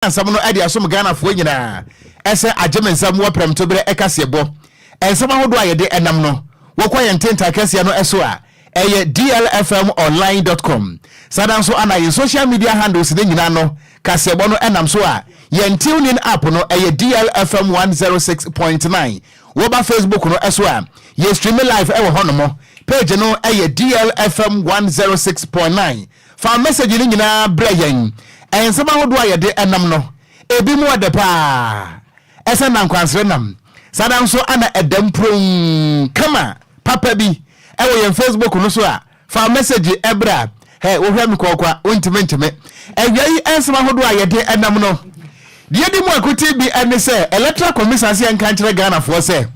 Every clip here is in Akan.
Nsɛm no de asom Ghanafoɔ nyinaa ɛsɛ agye me nsɛm wɔ prɛmtoberɛ ɛkaseɛbɔ nsɛm ahodoɔ a yɛde ɛnam no. Wokɔ yɛn ntentan kɛseɛ no ɛso a, ɛyɛ dlfmonline.com. Saa da nso ana yɛn social media handles ne nyinaa no, kaseɛbɔ no ɛnam so a, yɛn TuneIn app no ɛyɛ DLFM 106.9. Woba Facebook no ɛso a, yɛ stream live ɛwɔ hɔnom. Page no ɛyɛ DLFM 106.9. Fa message no nyinaa brɛ yɛn. Nsɛm ahodoɔ a yɛde ɛnam no, ebi mu ɔdɛ paa ɛsɛ nankwansere nam. Saa da nso ana ɛdɛm prom kama papa bi ɛwɔ yɛn Facebook no so a, fa message ɛbrɛ a hɛ wohwɛ me kɔkɔa wontumi nkyeme. Awia yi, nsɛm ahodoɔ a yɛde ɛnam no deɛ di mu akote bi ɛne sɛ Electoral Commission sɛ yɛnka nkyerɛ Ghanafoɔ sɛ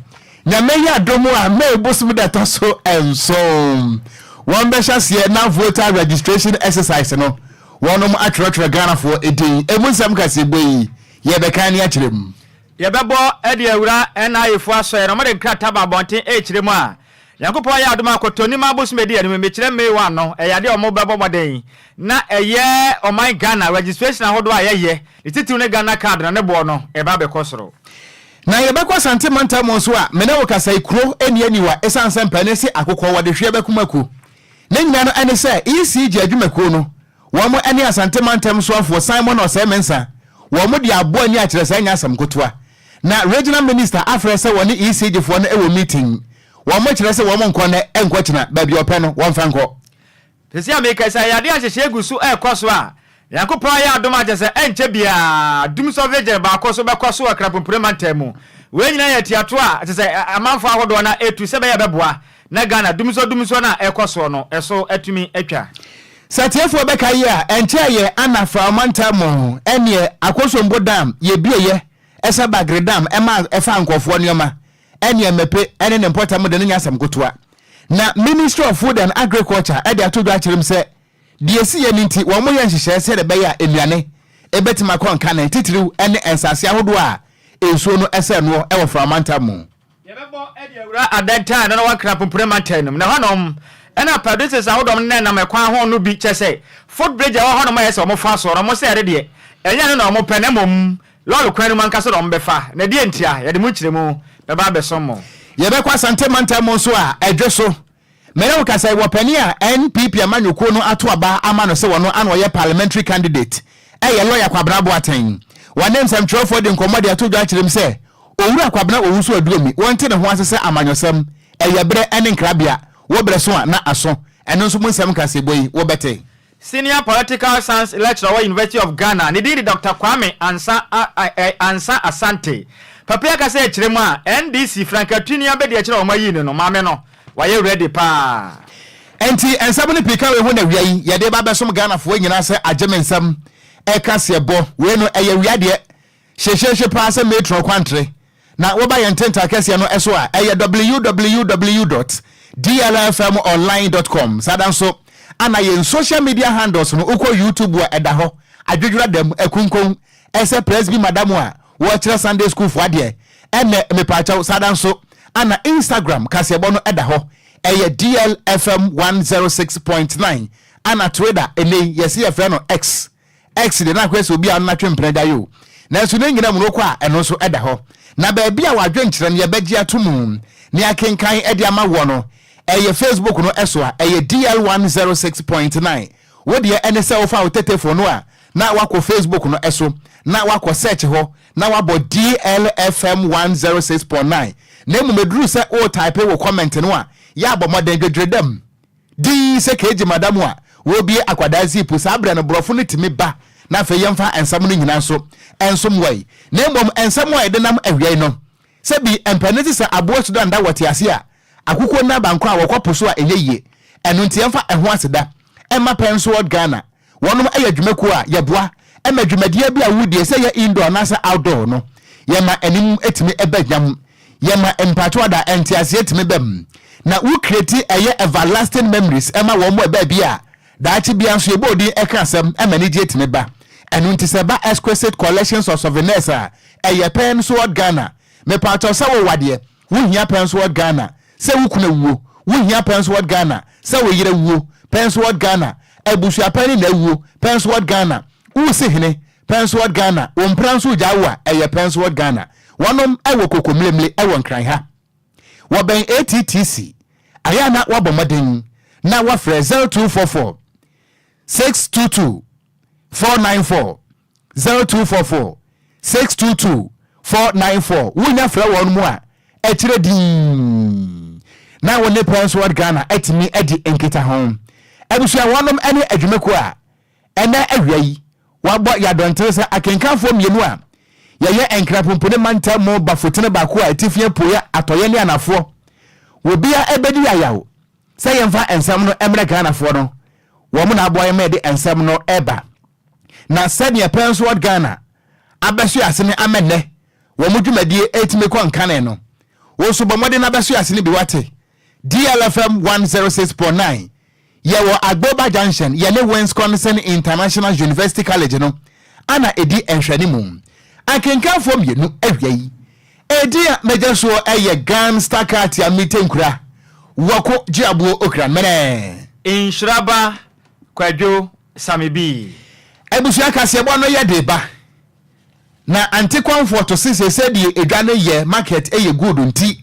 Nyame yɛ adom a, May bosom da ɛtɔ so 7 wɔn bɛhyɛ aseɛ na voter registration exercise no, wɔnom atwerɛtwerɛ Ghanafoɔ edin. Emu nsɛm kaseɛbɔ yi yɛbɛka ne akyerɛ mu. Yɛbɛbɔ ɛde awura ɛna ayefoɔ asɔre na ɔmɔde nkrataa ba abɔnten ɛrekyerɛ mu a, Nyankopɔn yɛ adom akɔtɔ nim abosom edi anim, mekyerɛ May 1 no, ɛyɛ adeɛ a ɔmo bɛbɔ mmɔden na ɛyɛ ɔman Ghana registration ahodoɔ a yɛyɛ ne titiriw ne Ghana Card na ne boɔ no ɛba abɛkɔ soro. Na yɛbɛkɔ Asante mantam mu nso a, mene wo kasa yi, kuro ani aniwa ɛsiane sɛ mpanin se akokɔ wɔde hweɛ bɛkum aku ne nyinaa no ɛne sɛ ECG adwumakuo no, wɔn ne Asante mantam soafoɔ Simon Osei Mensah, wɔn de aboa ani akyerɛ sɛ ɛnyɛ asɛm ketewa na regional minister afrɛ sɛ wɔne ECG foɔ no ɛwɔ meeting. Wɔn kyerɛ sɛ wɔn nkɔ nɛ ɛnkɔ kyena, baabi ɔpɛ no wɔmfa nkɔ. Sisi a meka sɛ yɛade ahyehyɛ egu so ɛrekɔ so a, Nyankopɔn ayɛ adom akyɛ sɛ ɛnkyɛ biara dumsɔ vigil baako so bɛkɔ so wɔ Krampɔmpire mantam mu. Wei nyinaa yɛ tiato a kyɛ sɛ amanfoɔ ahodoɔ no ɛtu sɛ bɛyɛ bɛboa na Ghana dumsɔ dumsɔ no a ɛkɔ soɔ no ɛso atumi atwa. Sɛ tiefoɔ bɛka yi a, ɛnkyɛ yɛ ana Framantam mu ɛneɛ Akosombo Dam yɛbieyɛ ɛsɛ Bagre Dam ɛma ɛfa nkɔfoɔ nneɛma ɛneɛ mɛpe ɛne ne mpɔtam de no nyɛ asɛm kotoa na Ministry of Food and Agriculture ɛde ato dwa akyerɛ m sɛ deɛ esi yɛ no nti, wɔn yɛ nhyehyɛɛ sɛ de bɛyɛ a nnuane ɛbɛtumi akɔ nkane titiriw ɛne nsase ahodoɔ a nsuo no ɛsɛ noɔ ɛwɔ Framantam mu. Yɛbɛbɔ ɛde awura Adɛnta na wakra Pompore mantam no mu na hɔnom ɛna pedestrians ahodoɔ no nenam ɛkwan ho no bi kyɛ sɛ footbridge a ɛwɔ hɔnom a yɛ sɛ wɔn fa soɔ no, wɔn sɛ ɛde deɛ ɛnyɛ no na wɔn pɛ, na mmom lɔɔre kwan no mu ankasa na wɔn bɛfa. Na deɛ ntia, yɛde mu nkyerɛmu bɛba abɛsom mo. Yɛbɛkɔ Asante mantam mu nso a, ɛdwe so mene wo kasa wɔ pani a NPP amanyɔkuo no ato aba ama no sɛ wɔno ana ɔyɛ parliamentary candidate, ɛyɛ lɔya Kwabena Boateng. Wɔne nsɛmtwerɛfoɔ de nkɔmmɔ de ato dwa akyerɛ m sɛ Owura Kwabena Owusu Aduomi, wɔnte ne ho ase sɛ amanyɔsɛm ɛyɛ berɛ ne nkrabea wɔ berɛ so a na aso. Ɛno nso mu nsɛm nkasɛbɔ yi wobɛte. Senior political science lecturer wɔ University of Ghana, ne din de Dr Kwame Ansa Asante. Papa yi akasa akyerɛ mu a, NDC frankatuni abɛdi akyerɛ a wɔn ayi no, maame no wayɛ ready paa. Enti nsɛm no pii ka wei ho na wia yi yɛde ba bɛsom Ghanafoɔ nyinaa sɛ agye me nsɛm ɛka seɛ bɔ. Wei no ɛyɛ wia deɛ hyehyɛhye paa sɛ metro kwantere na woba yɛn ntenta kɛseɛ no ɛso a, ɛyɛ www.dlfmonline.com. Saa da nso ana yɛn social media handles no, wokɔ YouTube a, ɛda hɔ adwodwora dam akunkon ɛsɛ Presby madam a wɔkyerɛ Sunday school foɔ adeɛ ɛnɛ mepaakyɛw. Saa da nso ana Instagram kaseɛbɔ no ɛda hɔ, ɛyɛ DLFM 106.9. Ana Twitter, ɛnɛ yɛsi yɛfrɛ no X, X de na akɔyɛ sɛ obi a ɔno natwe mpena gya yi o, nanso ne nyina mu no kɔ a, ɛno nso ɛda hɔ. Na baabi a wadwenkyerɛ no yɛbɛgye ato mu ne akenkan ɛde ama woɔ no, ɛyɛ Facebook no ɛso a, ɛyɛ DL 106.9. Wo deɛ ɛne sɛ wofa wo tetefo no a, na wakɔ Facebook no ɛso na wakɔ search hɔ na wabɔ DLFM 106.9. Na mmom ɛduru sɛ wo type wo comment no a, yɛ abɔ mmɔden dwedwere dam dii sɛ keegye madam a wɔbie akwadaa zip. Saa berɛ no borɔfo no tumi ba na afei yɛmfa nsɛm no nyinaa nso ɛnsom wɔ na mmom nsɛm a yɛde nam awia yi no, sɛbi mpanin te sɛ aboa Sudan da wɔte ase a, akokoɔ nna banko a wɔkɔ po so a ɛnyɛ yie. Ɛno nti yɛmfa ɛho aseda ɛma Pensword Ghana. Wɔnom ɛyɛ dwumakuo a yɛboa ɛma dwumadie bi a wodie, sɛ yɛ indoor anaasɛ outdoor no, yɛma anim tumi ɛbɛ nyam, yɛma mpatwo ada nteaseɛ tumi bɛm na wo create ɛyɛ everlasting memories ɛma wɔn mo ɛbaa bi a daakye bia nso yɛbɔ odin ɛka asɛm ɛma anigye tumi ba. Ɛno nti sɛ ɛba exquisite collections of souvenirs a, ɛyɛ Pensword Ghana. Mepatɔ sɛ wo wadeɛ, wohia Pensword Ghana. Sɛ wo kunu awuo, wohia Pensword Ghana. Sɛ wo yere awuo, Pensword Ghana. Abusuapɛn ne na awuo, Pensword Ghana. Wosi hene. Pensword Ghana, wo mpena nso regyaa wo a, ɛyɛ Pensword Ghana. Wɔnom wɔ Kokomlemle wɔ Nkran ha. Wɔbɛn ATTC. Ayɛ a na woabɔ mmɔden na woafrɛ 0244 622 494, 0244 622 494. Wonya frɛ wɔn mu a, ɛkyerɛ dinn na wo ne Pensword Ghana atumi adi nkitaho. Abusua wɔnom ne adwumakuo a Ɛnnɛ awia yi, wɔabɔ yɛn adɔnten sɛ akenkanfoɔ mmienu a yɛyɛ Nkrapompone mantam mu bafotene baako a atifi apueɛ, atɔeɛ ne anafoɔ. Obia ɛbɛdi ayaw sɛ yɛmfa nsɛm no mmrɛ Ghanafoɔ no, wɔn na aboa yɛn ma yɛde nsɛm no reba. Na sɛdeɛ Pensword Ghana abɛsoɛ asene ama nnɛ wɔn dwumadie retumi kɔ nkane no, wo nso bɔ mmɔden na bɛsoɛ asene bi wate. DLFM 106.9 Yɛwɔ Agboba Junction, yɛne Wisconsin International University College no ana ɛdi nhwɛanimu. Akenkanfoɔ mmienu awia yi. Edin a mɛgya soɔ yɛ Gan Star Car Tia Mite Nkura Wɔko Gye Aboɔ Okra Mɛnɛ. Nhyira ba Kwadwo Same Bii. Abusua kaseɛbɔ no yɛ de ba na ante kwanfoɔ to se seesei deɛ edwa no yɛ market yɛ good nti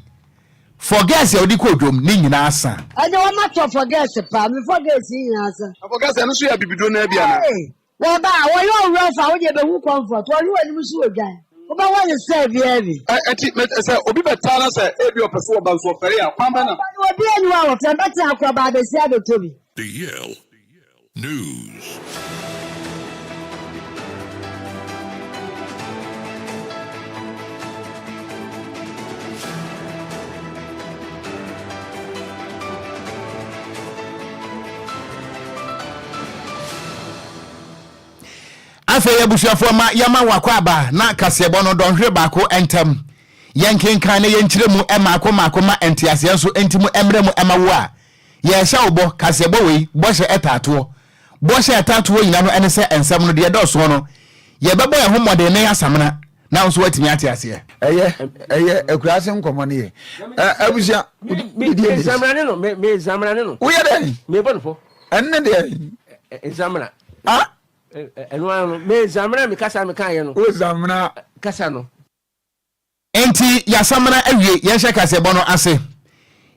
Forgɛs a wode kɔɔ dwom ne nyinaa sa. Ɛnde wɔma tɔ forgɛs paa, me forgɛs yi nyinaa sa. Na forgɛs ɛno nso yɛ abibiduro no ara bi anaa? Hey, wɔba a, wɔyɛ ɔwerɛfo a, wodeɛ bɛhu comfort, wɔhwe w'anim so wɔdwan, wobɛwɔ ne style biara bi. Ɛ, ɛnti, mɛ, sɛ obi bɛtaa na sɛ ebi ɔpɛ sɛ ɔba nso ɔfɛre a, kwan bɛn na. Ɔba no, obiara nni hɔ a wɔfrɛ, mɛtena akɔ aba abɛsi abɛtɔ bi. DL News. Afei abusuafoɔ ma yɛma wakɔ aba na kaseɛbɔ no dɔnhwere baako ntam. Yɛnkenkan na yɛnkyerɛ mu mmaako mmaako ma nteaseɛ nso nti mu mmerɛ mu ɛma wo a Yɛrehyɛ wo bɔ, kaseɛbɔ wei, bɔhyɛ ɛtaa toɔ. Bɔhyɛ a ɛtaa toɔ nyina no ɛne sɛ nsɛm no, deɛ ɛdɔɔsoɔ no, yɛbɛbɔ yɛn ho mmɔden na yɛasamena, na wo nso woatumi ate aseɛ. Ɛyɛ, ɛyɛ akuraase nkɔmɔ no yɛ. Ɛ abusua, Me, me nsamena ne no, me, me nsamena ne no. Woyɛ dɛn? Mebɔ no fɔ. Ɛnne deɛ. Nsamena. Ah? Ɛno ara no, me nsamena me kasa me kaeɛ no. Wo nsamena. Kasa no. Enti yɛasamena awie yɛnhyɛ kaseɛbɔ no ase.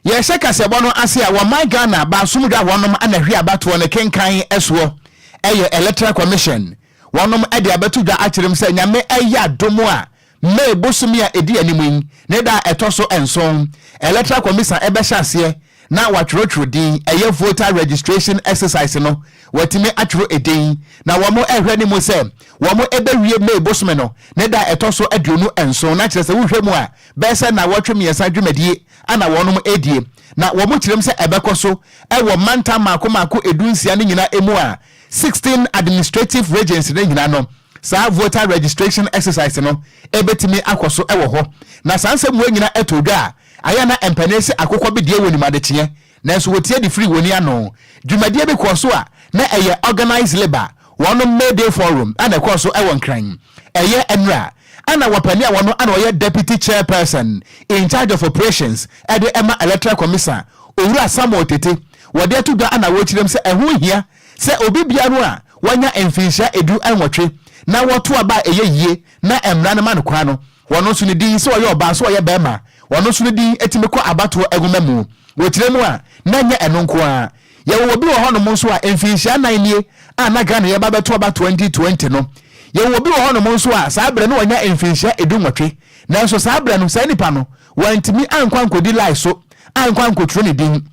Yɛhyɛ kaseɛbɔ no ase a wɔman Ghana baasom dwa wɔnom na hwi abatoɔ no kenkan soɔ ɛyɛ Electoral Commission wɔnom de abɛto dwa akyerem sɛ Nyame ɛyɛ adom a May bosome a ɛdi anim yi ne da a ɛtɔ so nson Electoral Commission ɛbɛhyɛ aseɛ na wɔatwerɛtwerɛ din, ɛyɛ voter registration exercise no, wɔatumi atwerɛ edin, na wɔn rehwɛ ne mu sɛ wɔn bɛwie May bosome no ne da a ɛtɔ so 27, na kyerɛ sɛ wohwɛ mu a bɛyɛ sɛ nnawɔtwe mmiɛnsa dwumadie ana wɔnom redie, na wɔn kyerɛm sɛ ɛbɛkɔ so wɔ mantam mmaako mmaako 16 no nyina mu a 16 administrative regions no nyina no saa voter registration exercise no ɛbɛtumi akɔ so wɔ hɔ, na saa nsɛm wei nyina ɛtɔ dwa a Ayɛ na mpanin se akokɔ bi deɛ wɔnim adekyeɛ, nanso wɔtie de firi wɔni ano. Dwumadie bi kɔɔ so a na ɛyɛ Organised Labour wɔnom May Day Forum a na ɛkɔɔ so wɔ Nkran. Ɛyɛ nnora a na wɔpanin a wɔno na ɔyɛ Deputy Chairperson in charge of Operations de ma Electoral Commissa, Owura Samuel Tete, wɔde ato dwa na wɔrekyerɛm sɛ ɛho hia sɛ obi biara a wanya mfinhyia 18 na wɔto aba a ɛyɛ yie na mmara no ma no kwan no, Wɔno nso ne din, sɛ ɔyɛ ɔbaa, sɛ ɔyɛ barima, wɔno nso ne din tumi kɔ abatoɔ nwoma mu. Wɔkyerɛ mu a, na ɛnyɛ ɛno nko ara. Yɛwɔ obi wɔ hɔnom nso a, mfinhyia nnan nie a na Ghana yɛba bɛto aba 2020 no. Yɛwɔ obi wɔ hɔnom nso a, saa berɛ no wanya mfinhyia 18. Nanso saa berɛ no, saa nipa no, wantumi ankɔ ankɔdi line so ankɔ ankɔtwerɛ ne din.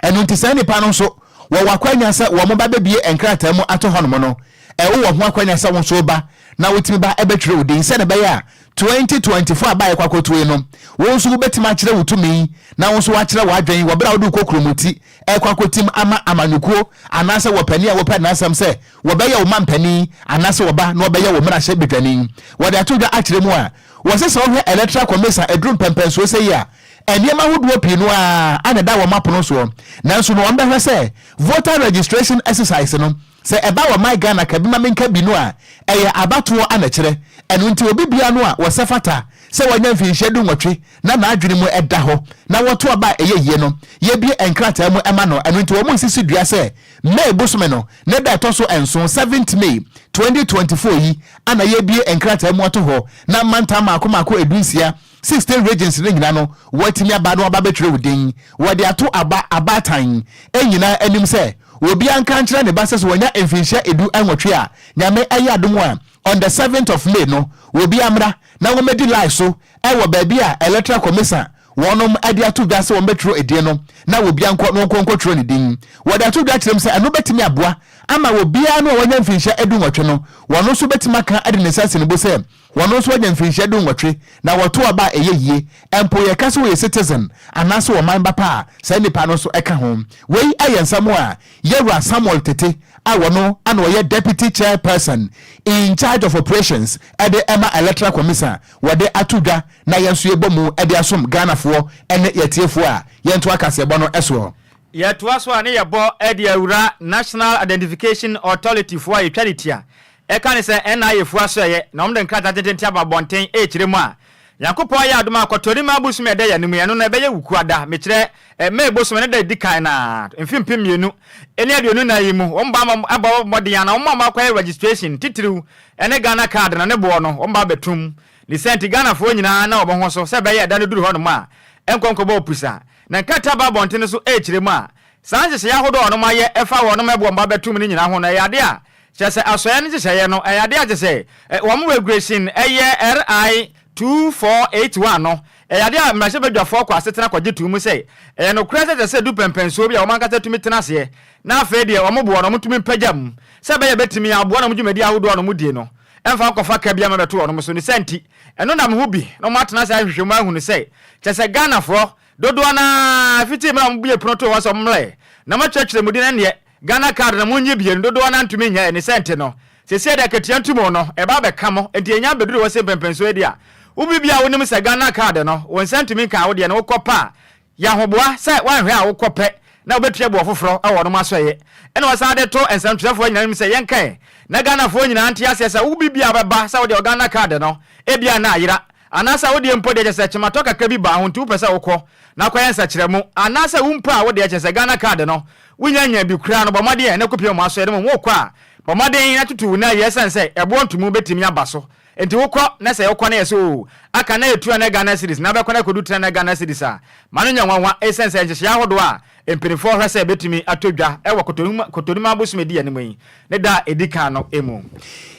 Ɛno nti saa nnipa no nso wɔwɔ akwanya sɛ wɔn ba bɛbie nkrataa mu ato hɔnom no, wowɔ ho akwanya sɛ wo nso woba na wotumi ba bɛtwerɛ wo din sɛdeɛ ɛbɛyɛ a 2024 aba a yɛkɔ akɔtuo yi no, wo nso wobɛtumi akyerɛ wo tumi na wo nso woakyerɛ w'adwene wɔ berɛ a wode wo kokuromoti rekɔ akɔtim ama amanyɔkuo anaasɛ wɔ panin a wopɛ n'asɛm sɛ wɔbɛyɛ wo mampanin anaasɛ wɔba na wɔbɛyɛ wo mmarahyɛ badwani. Wɔde ato dwa akyerɛ mu a, wɔse sɛ wohwɛ Electoral Commission aduru mpɛmpɛnsoɔ sei a, Nneɛma ahodoɔ pii no ara na ɛda wɔn apono soɔ, nanso no wɔbɛhwɛ sɛ voter registration exercise no. Sɛ ɛba wɔ my Ghana ka bi ma menka bi no a, ɛyɛ abatoɔ a na ɛkyerɛ. Ɛno nti obi biara no a wɔsɛ fata sɛ wanya mfinhyia dunwɔtwe na n'adwene mu da hɔ na wɔto aba a ɛyɛ yie no, yɛbue nkrataa mu ma no. Ɛno nti wɔn nsisi dua sɛ May bosome no ne da a ɛtɔ so nson, seventh May, 2024 yi a na yɛbue nkrataa mu ato hɔ na mantam mmaako mmaako edunsia, 16 regions, no nyinaa no wɔatumi aba na wɔaba abɛtwerɛ wo din. Wɔde ato aba abaatan nyinaa anim sɛ obiara nka nkyerɛ ne ba sɛ sɛ wɔnya mfinhyia 18 a, Nyame ɛyɛ adom a, on the 7th of May no, obiara mmra na wɔmmɛdi line so ɛwɔ baabi a Electoral Commission wɔnom de ato dwa sɛ wɔbɛtwerɛ edin no na obiara nkɔ na wɔnkɔ nkɔtwerɛ ne din. Wɔde ato dwa kyerɛ mu sɛ ɛno bɛtumi aboa ama obiara no a wanya mfinhyia 18 no, wɔno nso bɛtumi aka de ne nsa asi ne bo sɛ wɔno nso anya mfinhyia 18 na wɔto aba a ɛyɛ yie. Mpo yɛka sɛ wɔyɛ citizen anaasɛ ɔman ba pa a, saa nnipa no nso ka ho. Wei yɛ nsɛm a Yɛwura Samuel Tete a wɔno na ɔyɛ Deputy Chairperson in charge of operations de ma Electoral Commission wɔde ato dwa na yɛn nso yɛbɔ mu de asom Ghanafoɔ ne yɛtiefoɔ a yɛntoa kaseɛbɔ no soɔ. Yɛtoa so a ne yɛbɔ de awura National Identification Authority foɔ a yɛtwa ne tia ɛka ne sɛ NIA foɔ asoɛeɛ na wɔn de nkrataa tententen aba abɔnten rekyerɛ mu a Nyankopɔn ayɛ adom a Kɔtɔrima bosome a ɛda yɛn anim yi ɛno no ɛbɛyɛ Wukuada mekyerɛ May bosome ne da ɛdi kan no ara mfe 2024 yi mu wɔn ba abɔ mmɔden a na wɔn a wɔakɔyɛ registration titiriw ne Ghana card no ne boɔ no wɔn ba abɛtum. Ne saa nti Ghanafoɔ nyinaa na wɔn ho so sɛ ɛbɛyɛ ɛda no duru hɔnom a ɛnkɔ nkɔbɔ opusa. Na nkrataa ba abɔntene so rekyerɛ mu a saa nhyehyɛeɛ ahodoɔ a wɔnom ayɛ ɛfa wɔnom ɛboɔ wɔn ba bɛtum no nyinaa ho no ɛyɛ adeɛ a kyerɛ sɛ asɔeɛ no nhyehyɛeɛ no ɛyɛ adeɛ a kyerɛ sɛ wɔn regulation ɛyɛ RI 2481 no ɛyɛ adeɛ a mmarahyɛbadwafoɔ kɔ asetena kɔgye too mu sɛ ɛyɛ nokorɛ sɛ kyerɛ sɛ ɛdu pɛmpɛnsoɔ bi a wɔn ankasa tumi tena aseɛ na afei deɛ wɔn boɔ no wɔtumi mpagya mu sɛ ɛbɛyɛ bɛtumi aboa na wɔn dwumadie ahodoɔ a wɔn die no ɛmfa nkɔfa ka biara mmɛto wɔnom so. Ne saa nti, ɛno nam ho bi na wɔatena ase ahwehwɛ mu ahunu sɛ, kyerɛ sɛ Ghanafoɔ dodoɔ no ara fiti mmerɛ a wɔbuee pono too hɔ sɛ wɔmmrɛ na wɔakyerɛkyerɛ mu din ɛnneɛ Ghana card no monnye bie no dodoɔ no ara ntumi nyɛɛ. Ne saa nti no, seesei deɛ akatua ntumu no ɛba abɛka mo, enti ɛnya abɛduru hɔ sɛ mpɛnpɛnsoɔ yi deɛ a, wo biribiara a wonim sɛ Ghana card no wo nsa ntumi nkaa wo deɛ no wokɔ pɛ a Yɛ ahoboa sɛ woanhwɛ a wokɔ pɛ na wobɛtua boɔ foforɔ wɔ wɔnom asɔeɛ. Ɛna ɔsan de to nsɛmtwerɛfoɔ nyinaa anim sɛ yɛnkae na Ghanafoɔ nyinaa nte aseɛ sɛ wo biribiara bɛba sɛ wode Ɔghana card no ebia na ayera anaasɛ wodeɛ mpo deɛ kyerɛ sɛ kyematɔ kakra bi baa ho nti wopɛ sɛ wokɔ na kɔyɛ nsɛkyerɛmu anaasɛ wo mpo a wodeɛ kyerɛ sɛ Ghana card no wonya nyaa bi koraa no bɔ mmɔden na kɔpie wɔn asɔeɛ no mmom wokɔ a bɔ mmɔden na tutu wo nan yie ɛsiane sɛ ɛboɔ ntomu bɛtumi aba so. Enti wokɔ na sɛ wokɔ na yɛse oo aka na yɛ 200 Ghana cedis na wobɛkɔ na akɔdu 300 Ghana cedis a, ma no nyɛ nwanwa esiane sɛ nhyehyɛe ahodoɔ a mpaninfoɔ hwɛ sɛ ɛbɛtumi atɔ dwa wɔ Kɔtɔnim abosome a ɛdi anim yi ne da a ɛdi kan no mu.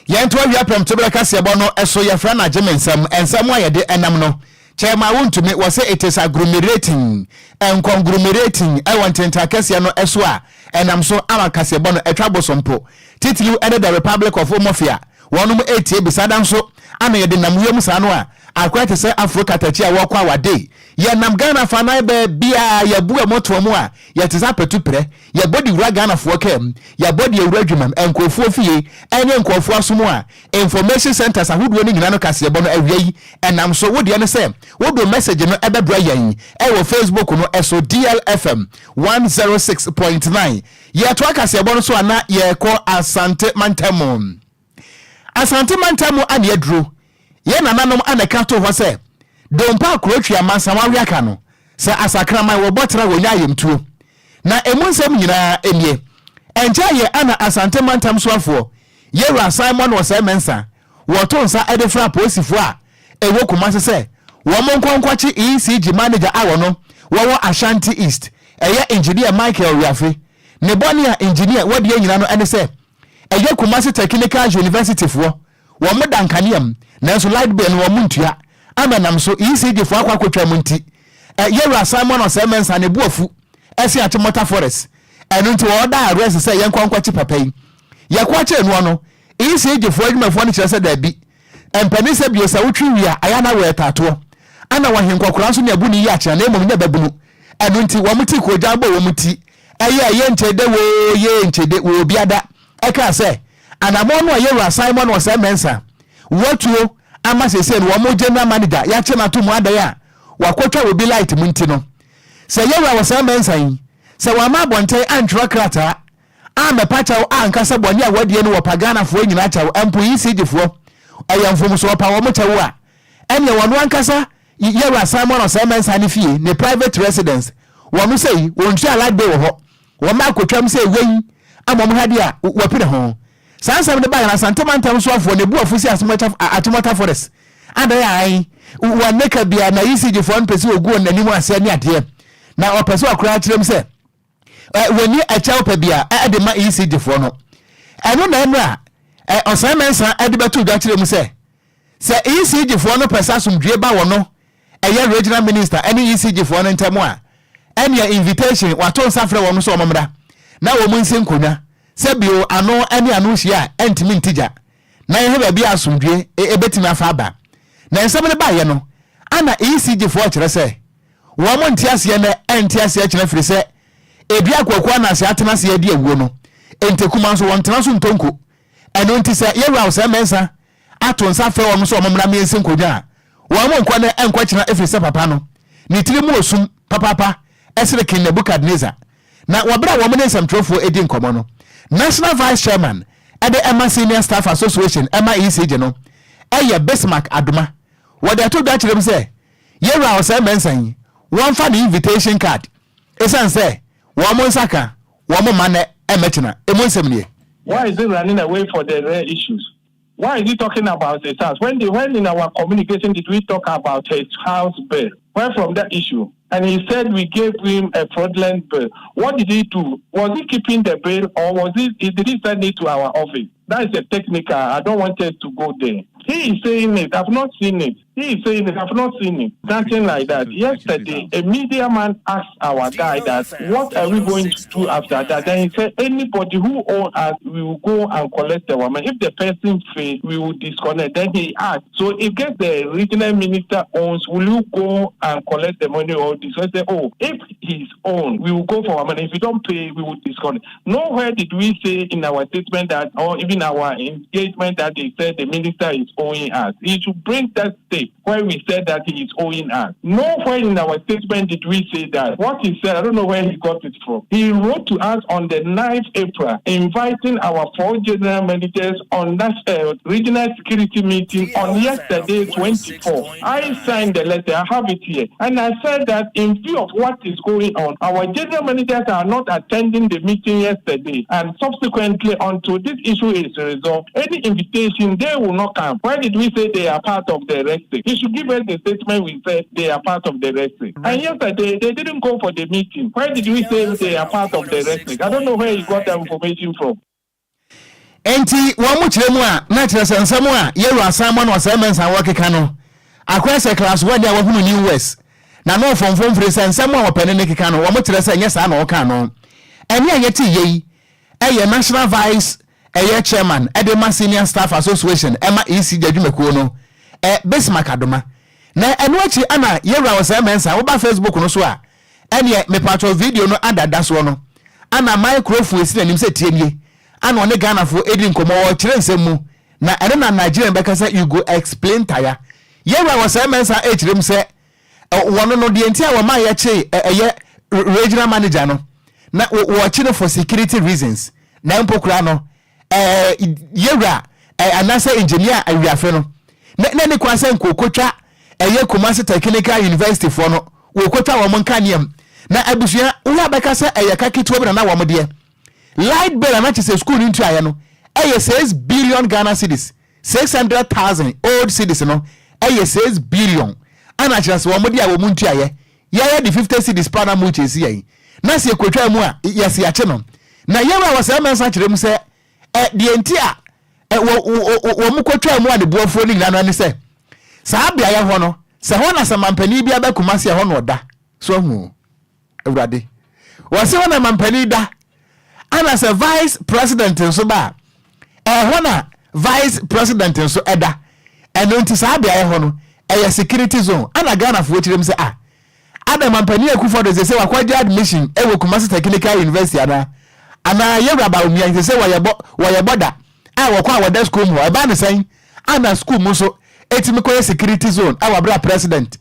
Yɛnto awia prɛmtoberɛ kaseɛbɔ no so, yɛfrɛ no agye me nsam, nsɛm a yɛde nam no kyɛ ma wontumi, wɔse it is agglomerating, nconglomerating, wɔ ntentan kɛseɛ no so a ɛnam so ama kaseɛbɔ no atwa bosom po, titiriw ne The Republic of Omofia. Wɔnom retie bi saa da nso ana yɛde nam wiem saa no a akɔyɛ te sɛ afro katakyi a wɔkɔ awade. Yɛnam Ghana fanan baabiaa yɛbu ɛmɔtoa mu a yɛte sɛ apatu prɛ. Yɛbɔ de wura Ghanafoɔ kaa mu, yɛbɔ de awura adwumam, nkurɔfoɔ fie ɛne nkurɔfoɔ aso mu a information centers ahodoɔ no nyinaa no kaseɛbɔ no awia yi ɛnam so. Wo deɛ ne sɛ wode message no ɛbɛbrɛ yɛn ɛwɔ Facebook no ɛso DLFM 106.9. Yɛtoa kaseɛbɔ no so a na yɛrekɔ Asante mantam. Asante mantam mu ane aduro. Yɛn nananom ana ɛka too hɔ sɛ, Dompa a kuro twe amansan wawe aka no, sɛ asakraman wɔbɔ tra wɔnya ayamtuo. Na emu nsɛm nyinaa nie. Ɛnkyɛɛ yɛ ana Asante mantam soafoɔ, Yɛwura Simon Osei Mensah, wɔto nsa de frɛ apolisifoɔ a ɛwɔ Kumasi sɛ wɔn nkɔ nkɔkye ECG manager a wɔno wɔwɔ Ashanti East, ɛyɛ Engineer Michael Wiafe. Ne bɔne a Engineer wɔdeɛ nyina no ɛne sɛ ɛyɛ Kumasi Technical University foɔ, wɔn da nkanea mu nanso light bill no wɔn ntua ama ɛnam so ECG foɔ akɔ akɔtwa mu nti Yɛwura Simon Osei Mensah ne bo afu ɛse Achimota Forest ɛno nti wɔda arrest sɛ yɛnkɔ nkɔkye papa yi. Yɛkɔ akyere noɔ no ECG foɔ adwumafoɔ no kyerɛ sɛ daabi Mpanin sɛ bio sɛ wotwe wie a ayɛ a na wɔɛtaatoɔ ana wɔ henkɔkora nso ne abu ne yi akyea na mmom nyɛ babunu ɛno nti wɔn ti koogyan bɔ wɔn ti ɛyɛ ɛyɛ nkyede woo yee nkyede wɔ obiada ɛkaa sɛ anamɔn no a yɛwura Simon Osei Mensah watuo ama seesei no wɔn general manager yakye no ato mu adɛn a wakɔtwa obi light mu nti no sɛ yɛwura Osei Mensah yi sɛ wamma abɔnten antwerɛ krataa. Ammɛpa kyɛw anka sɛ bɔne a wɔadie no wɔpa Ghanafoɔ nyinaa kyɛw, mpo ECG foɔ, ɛyɛ mfomsoɔ ɔpa wɔn kyɛw a, ɛneɛ wɔno ankasa Yɛwura Simon Osei Mensah ne fie, ne private residence, wɔno sei, wɔntua light bill wɔ hɔ, wɔmma akɔtwam sɛ wei ama wɔn ha deɛ a, wɔapini ho. Saa nsɛm no baeɛ no, Asante mantam soafoɔ ne Boafo si Achimota Forest adan ae, wɔn ka biara na ECG foɔ no pɛ sɛ wɔgu wɔn anim aseɛ ne adeɛ, na ɔpɛ sɛ ɔkoraa kyerɛ mu sɛ wɔnni ɛkyɛw pɛ bia de ma ECG foɔ no. Ɛno na ɛmmerɛ a Ɔsɛe Mensah de bɛto dwa kyerɛ mu sɛ, sɛ ECG foɔ no pɛ sɛ asomdwie ba wɔ no ɛyɛ Regional Minister ne ECG foɔ no ntɛm a, ɛneɛ invitation wato nsa frɛ wɔn sɛ wɔn mmra na wɔn nsi nkonnwa sɛ bio ano ne ano hyia a ɛntumi nti gya na yɛhwɛ baabi a asomdwie ɛbɛtumi afa aba. Na nsɛm no baeɛ no ana ECG foɔ kyerɛ sɛ Wɔn nte aseɛ nnɛ ɛnte aseɛ kyena firi sɛ ɛdua akuakuo anaase atena ase adi awuo no ntekuma nso wɔntena so ntɔ nko. Ɛno nti sɛ yɛwura Osei Mensah ato nsa afrɛ wɔn sɛ wɔn mmra mmiɛnsi nkonnwa a, wɔn nkɔ nnɛ ɛnkɔ kyena ɛfiri sɛ papa no ne tiri mu osum papaapa ɛsene King Nebuchadnezzar. Na wɔ berɛ a wɔn ne nsɛmtwerɛfoɔ ɛdi nkɔmmɔ no, National Vice Chairman ɛde ɛma Senior Staff Association ɛma ECG no ɛyɛ Bismarck Adoma wɔde ato dwa kyerɛ mu sɛ Yɛwura Osei Mensah yi, wɔmfa ne invitation card esiane sɛ wɔn nsa ka wɔn mma nnɛ mmɛkyena. Emu nsɛm nie. Why is he running away for the rare issues? Why is he talking about his house? When, the, when in our communication did we talk about his house bill? Where from that issue? And he said we gave him a fraudulent bill. What did he do? Was he keeping the bill or was he, did he send it to our office? That is a technical. I don't want us to go there. He is saying it. I've not seen it. He is saying it. I've not seen it. Nothing like that. Yesterday, a media man asked our guy that, what are we going to do after that? Then he said, anybody who owes us, we will go and collect our money. If the person fails, we will disconnect. Then he asked, so if get the regional minister owns, will you go and collect the money or this? I said, oh, if he's own, we will go for our money. If you don't pay, we will disconnect. Nowhere did we say in our statement that, or even our engagement that they said the minister is owing us. He should bring that state where we said that he is owing us. Nowhere in our statement did we say that. What he said, I don't know where he got it from. He wrote to us on the 9th April, inviting our four general managers on that uh, regional security meeting on yesterday, 24. I signed the letter, I have it here. And I said that in view of what is going on, our general managers are not attending the meeting yesterday. And subsequently, until this issue is resolved, any invitation, they will not come. Why did we say they are part of the rest? He should give us the statement we said they are part of the wrestling. And yesterday, they didn't go for the meeting. Why did we say they are part of the wrestling? I don't know where he got that information from. Enti wɔn mo kyerɛ mu a na kyerɛ sɛ nsɛm a Yɛwura Asamoah ne Ɔsɛe Mensah wɔkeka no akɔyɛ sɛ class one a wahunu New West na no ɔfomfom firi sɛ nsɛm a ɔpɛne no keka no wɔn kyerɛ sɛ nyɛ saa na ɔka no. Ɛnne a yɛte yei yɛ National Vice ɛyɛ Chairman de ma Senior Staff Association ɛma ECG adwumakuo no ɛ Bismarck Adoma. Na ɛno akyi ana Yɛwura Ɔsɛe Mensah woba Facebook no so a ɛneɛ mepatwɔ video no ada da soɔ no ana microphone esi n'anim sɛ tie nie ana ɔne Ghanafoɔ ɛdi nkɔmmɔ ɔkyerɛ nsɛm mu na ɛno na Nigerian bɛka sɛ you go explain tire. Yɛwura Ɔsɛe Mensah ɛkyerɛ mu sɛ wɔno no deɛ nti a wɔma yɛkye ɛyɛ regional manager no na wɔkye no for security reasons na mpo koraa no yɛwura anaasɛ engineer awiafe no na ne kwan sɛ nkokotwa ɛyɛ Kumasi Technical University foɔ no wɔkotwa wɔn nkaneam na abusua woyɛ abɛka sɛ ɛyɛ ka ketewa bi na na wɔn deɛ light bill ana kyɛ sɛ school no ntuayɛ no ɛyɛ 6 billion Ghana cedis 600,000 old cedis no ɛyɛ 6 billion ana kyerɛ sɛ wɔn de a wɔn ntuayɛ yɛyɛ de 50 cedis pa na mo kyɛ si yɛn na sɛ ekotwa mu a yɛsi akye no na yɛwura wɔ sɛ mɛnsa kyerɛ mu sɛ ɛ deɛ nti a ɛ wɔ wɔ wɔn kotwa mu a ne buafuo no nyinaa no ne sɛ saa beaeɛ hɔ no sɛ hɔ na sɛ mampanin bi abɛ Kumasi ɛhɔ na ɔda so ahu awurade wɔsi hɔ na mampanin da ana sɛ vice president nso ba a ɛhɔ na vice president nso ɛda ɛno nti saa beaeɛ hɔ no ɛyɛ security zone ana Ghanafoɔ kyerɛ mu sɛ ah ada mampanin Akufo-Addo sɛ sɛ wakɔgye admission ɛwɔ Kumasi Technical University ana anaa yɛwura Bawumia sɛ sɛ wɔyɛ bɔ wɔyɛ bɔda a wɔkɔ a wɔda school mu hɔ ɛbaa ne sɛn ana school mu nso ɛtumi kɔyɛ security zone ɛwɔ abere a president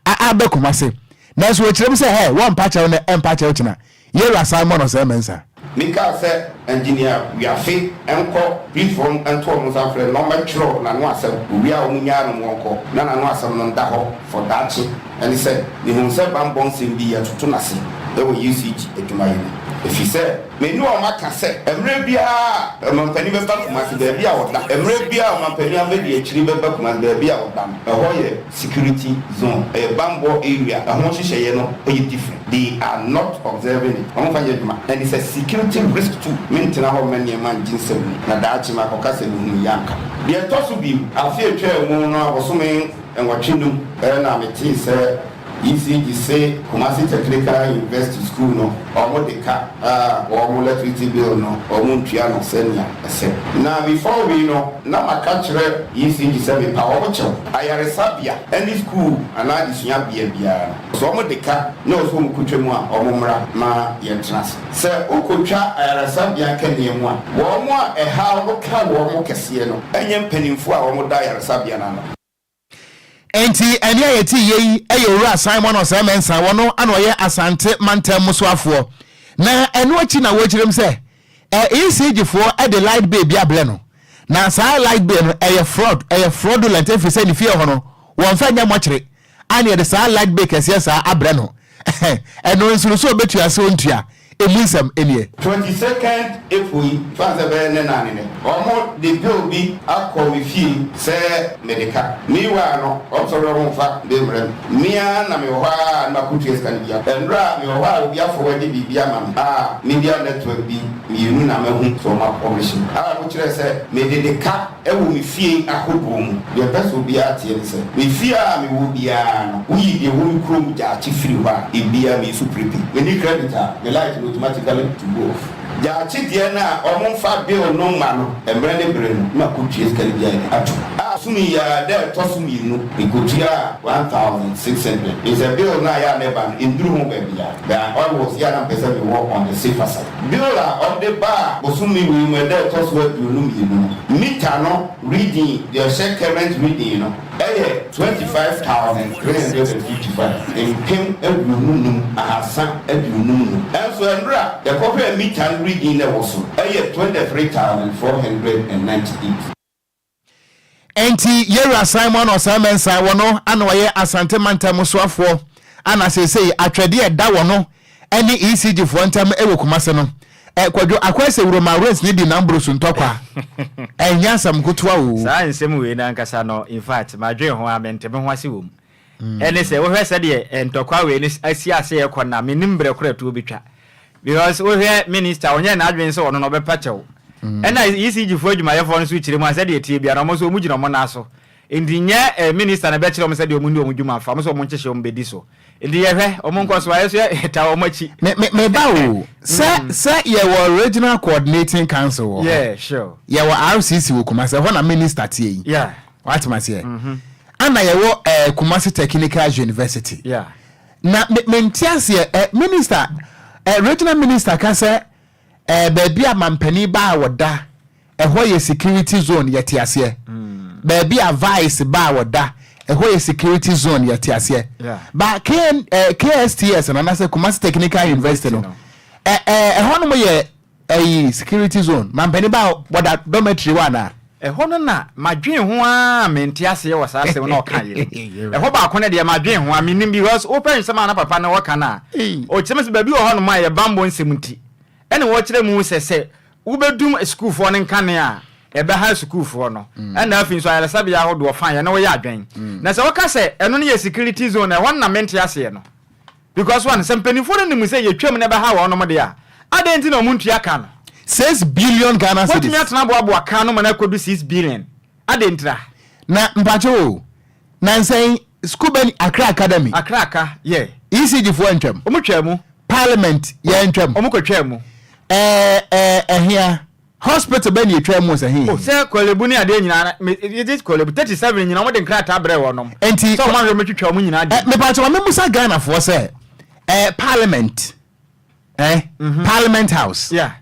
abɛ Kumasi nanso wɔkyerɛ mu sɛ hɛ wɔmpa kyɛw no ɛmpa kyɛw kyena yɛwura Simon Osei Mensah. Mekaa sɛ Engineer Wiafe nkɔ Policefoɔ no nto wɔn nsa mfrɛ no na ɔmmɛtwerɛ n'ano asɛm, owie a wɔnnyaa no ma ɔnkɔ na n'ano asɛm no nda hɔ for daakye. Ɛne sɛ, mehuu sɛ bammɔ nsɛm bi yɛtoto no ase wɔ UCG adwumayɛ mu, ɛfiri sɛ me ne wɔn aka sɛ mmerɛ biara a ɔmampanin bɛba Kumasi baabi a ɔda, mmerɛ biara a ɔmampanin abadiakyire bɛba Kumasi baabi a ɔda no, ɛhɔ yɛ security zone, ɛyɛ bammɔ area, ɛho nhyehyɛeɛ no yɛ different, they are not observing it, wɔmfa nyɛ adwuma, and it's a security risk too, mentena hɔ mma nneɛma nngye nsam na daakye makɔka sɛ mehunuu yɛ anka. Deɛ ɛtɔ so bio, afe a ɛtwaa mu no abosome nwɔtwe no mu na metee sɛ ECG se Kumasi Technical University School no wɔn de ka a wɔn electricity bill no wɔn ntua no sɛnea ɛsɛ. Na before wei no na maka kyerɛ ECG sɛ mepa wɔn kyɛw. Ayaresabea ne school anaa adesuabea biara no sɛ wɔn de ka na ɛwɔ sɛ wɔn kotwa mu a wɔn mmra ma yɛntena ase. Sɛ wokotwa ayaresabea nkanea mu a wɔn a ɛhaw no ka wɔn kɛseɛ no nyɛ mpanimfoɔ a wɔda ayaresabea no ano. Enti ɛnne a yɛte yie yi yɛ Owura Simon Osei Mensah, wɔno ana ɔyɛ Asante mantam mu soafoɔ. Na ɛno akyi na wɔkyerɛm sɛ ECG foɔ de light bill bi abrɛ no. Na saa light bill no ɛyɛ fraud, ɛyɛ fraudulent ɛfiri sɛ ne fie hɔ no wɔmfa nyɛ mɔkyere a na yɛde saa light bill kɛseɛ saa abrɛ no. Ɛno nso no sɛ ɔbɛtua sɛ ɔntua, ɛmu nsɛm nie. 22nd April yi, fa no sɛ ɛbɛyɛ nnɛ na ne nnɛ, wɔn de bill bi akɔ me fie sɛ mede ka. Meanwhile no, wɔn sɔre wɔn mfa bill mmrɛ me. Me ara na mewɔ hɔ ara na makɔtua sika no bi akɔ. Nnora a mewɔ hɔ a obi afɔwadi biribi ama me a media network bi mmienu na mahu sɛ wɔn apɔblihye a wɔkyerɛ sɛ mede de ka wɔ me fie ahodoɔ mu. Deɛ mpɛ sɛ obiara teɛ ne sɛ, me fie a mewɔ biara no, woyi deɛ ɛwɔ me kurom gyaakye firi hɔ a, ebiara meyi so prepaid. Menni credit a, me light no automatically to go off. Gyaakye deɛ no a wɔmfa bill no mma no, mmerɛ ne berɛ no, na makɔtua sika no bi ayɛ dɛn ato mu. A som yi ara, da a ɛtɔ so mmienu, mekɔtuaa 1600. Ɛfiri sɛ bill no a ɛyɛ a na ɛba no, ɛnnuru ho baabiara. But I always, yɛ a na mepɛ sɛ mewɔ on the safer side. Bill a ɔde baa bosome wei mu ɛda a ɛtɔ so 22 no, meter no reading, deɛ ɛhyɛ current reading no yɛ 25,355, 25355. Nso ɛnora yɛkɔhwɛɛ meter no reading na ɛwɔ so yɛ 23,498. Enti Yewura Simon Osei Mensah wɔno ana ɔyɛ Asante mantam soafoɔ ana seesei atwɛdeɛ ɛda wɔno ɛne ECG foɔ ntam ɛwɔ Kumase no. Ɛ Kwadwo Akwasi Awuroma Rains ne di Nambrosu ntɔkwa. Ɛnyɛ asɛm nkotoa oo. Saa nsɛm wei no ankasa no infact madwen ho a mente me ho ase wɔ mu. Ɛne sɛ wohwɛ sɛdeɛ ntɔkwa wei no asi ase rekɔ no a mennim berɛ korɔ ɛtoɔ bɛtwa. Because wohwɛ minister ɔnyɛɛ n'adwene sɛ ɔno no ɔbɛpa kyɛw. Ɛna ECG foɔ adwumayɛfoɔ no nso kyerɛ mu a sɛdeɛ ɛteɛ biara no wɔn nso wɔn gyina wɔn nan so. Nti nyɛ eh, minister na ɛbɛkyerɛ wɔn sɛdeɛ wɔn nni wɔn dwuma mfa, wɔn nso wɔn nkyehye wɔn bɛdi so. Nti yɛhwɛ wɔn nkɔ so a yɛ nso yɛtaa wɔn akyi. Me me me ba o sɛ sɛ yɛwɔ regional coordinating council wɔ hɔ. Yeah, sure. Yɛwɔ RCC wɔ Kumasi ɛhɔ na minister teɛ yi. Yeah. Wate maseɛ. Ana yɛwɔ eh, Kumasi Technical University. Yeah. Na me mente aseɛ eh, minister eh, regional minister ka sɛ eh, baabi a mampanin ba a wɔda ɛhɔ yɛ security zone yɛte aseɛ mm. baabi a vice ba a wɔda ɛhɔ yɛ security zone yɛte aseɛ yeah. ba KN, eh, KSTS no anaasɛ Kumasi Technical University no eh, eh, ɛhɔ nom yɛ Ɛyi security zone mampanin ba wɔda dormitory hɔ anaa. Ɛhɔ no na madwen ho aa mente aseɛ wɔ saa asɛm no a ɔka yɛ no. Ɛhɔ baako no deɛ madwen ho a mennim because wopɛ nsɛm a na papa no ɔka no a ɔkyerɛ me sɛ baabi wɔ hɔ nom a ɛyɛ banbɔ nsɛm nti ɛna wɔkyerɛ mu sɛ sɛ wobɛdum sukuufoɔ no nkanea a ɛbɛha sukuufoɔ no ɛna afei nso ayaresabea ahodoɔ fine ɛno woyɛ adwen na sɛ woka sɛ ɛno no yɛ security zone ɛhɔ no na mente aseɛ no. Because one, sɛ mpaninfoɔ no nim sɛ yɛtwam na ɛbɛha wɔnom deɛ a, adɛn nti na wɔn ntua ka no? 6 billion Ghana cedis. Wɔatumi atena aboaboa ka no ma no akɔdu 6 billion, adɛn ntira? Na mpakyɛw o, nansa yi sukuu bɛn Accra Academy. Accra Aka, yeah. ECG foɔ antwam. Wɔn twaa mu. Parliament yɛ antwam. Wɔn kɔ twaa mu. Ɛɛ ɛɛ ɛhea. Hospital bɛn na etwaa mu sɛ he? Oh, sɛ Korle Bu ne adeɛ nyinaa, me, is it Korle Bu? 37 nyinaa, wɔde nkrataa brɛɛ wɔnom. Enti, Sɛ wɔn ahwɛ wɔn twitwa wɔn nyinaa eh, di. mepakyɛ ma memusa Ghanafoɔ sɛ, eh, Parliament, eh, Parliament House, Yeah.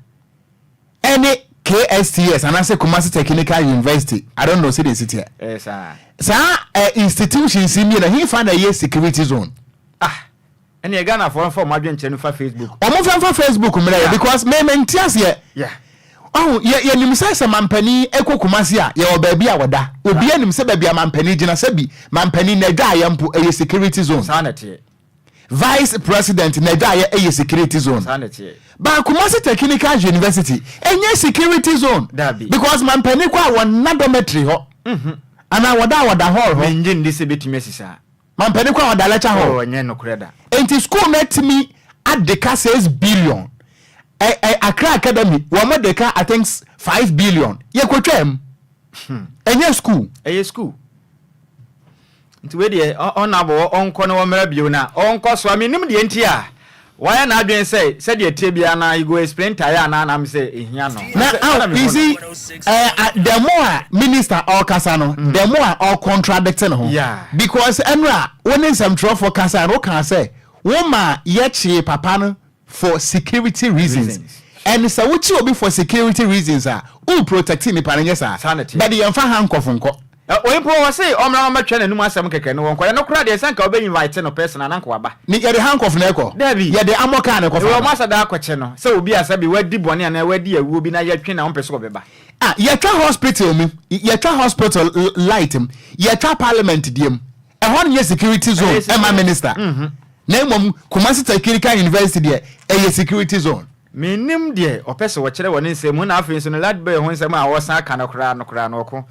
ɛne KSTS anaasɛ Kumasi Technical University, I don't know sɛdeɛ ɛsi teɛ. Ɛyɛ saa. Saa eh, institutions yi mmienu, hefa na ɛyɛ security zone? Ah. Ɛneɛ Ghanafoɔ mfa ɔmo adwenkyerɛ no mfa Facebook. Ɔmo mfa mfa Facebook mmerɛ yɛ because me me nte aseɛ. Yeah. Ɔho yɛ yɛnim sɛ sɛ mampanin ɛkɔ Kumasi a yɛwɔ baabi a wɔda. Obiara nim sɛ baabi a mampanin gyina sɛbi mampanin n'adwaeɛ mpo ɛyɛ security zone. Saa na ɛteɛ. Vice president n'adwaeɛ ɛyɛ security zone. Saa na ɛteɛ. But Kumasi Technical University ɛnyɛ security zone. Dabi. Because mampanin kɔ a wɔnna dormitory hɔ. Anaa wɔda a wɔda hall hɔ. Mennye nni sɛ ɛbɛtumi asi saa. Mampanin kɔ a ɔda lecture hall. Oh, ɛnyɛ nokorɛ da. Enti school no atumi ade ka 6 billion. Ɛ ɛ Accra Academy wɔn de ka, I think, 5 billion. Yɛkɔtwaa mu. Ɛnyɛ school. Ɛyɛ school. Nti wei deɛ, ɔnabɔ ɔnkɔ na wɔmmra bio na ɔnkɔ so a mennim deɛ nti a wayɛ n'adwene sɛ sɛdeɛ ɛteɛ biara na you go explain tire anaa nam sɛ ɛhia no. Na Sɛ- oh, you see, the more a minister ɔkasa no, the more a ɔcontradict ne ho. Because ɛnura wo ne nsɛmtwerɛfoɔ kasa no, wokaa sɛ wo ma yɛkyee papa no for security reasons. Reasons. And sɛ wokyi obi for security reasons a, wo protect nipa no, nyɛ saa? Saa na ɛteɛ. But yɛmfa handcuff nkɔ. Oyi mpo wɔ se ɔmmra na ɔmmɛtwɛ n'anum asɛm kɛkɛ no wɔnkɔ. Ɛno koraa deɛ, sɛ nka wobɛ invite no person a na nka waba. Ne yɛde handcuff na ɛkɔ? Dabi. Yɛde amɔ kaa na ɛkɔfa Ɛwɔ no. ɔmo asada akɔkyɛ no sɛ obi a sɛbi wadi bɔne anaa wadi awuo bi na yɛtwe na ɔmpɛ sɛ ɔbɛba. Ah, yɛtwa hospital mu, yɛtwa hospital light mu, yɛtwa parliament deɛ mu, ɛhɔ no nyɛ security zone Ɛyɛ security. ɛma minister? Na mmom Kumasi Technical University deɛ, ɛyɛ security zone. Mennim deɛ ɔpɛ sɛ wɔkyerɛ wɔ ne nsɛm mu. Na afei nso no light bill ho nsɛm a wɔsan ka no koraa no koraa no, ɔko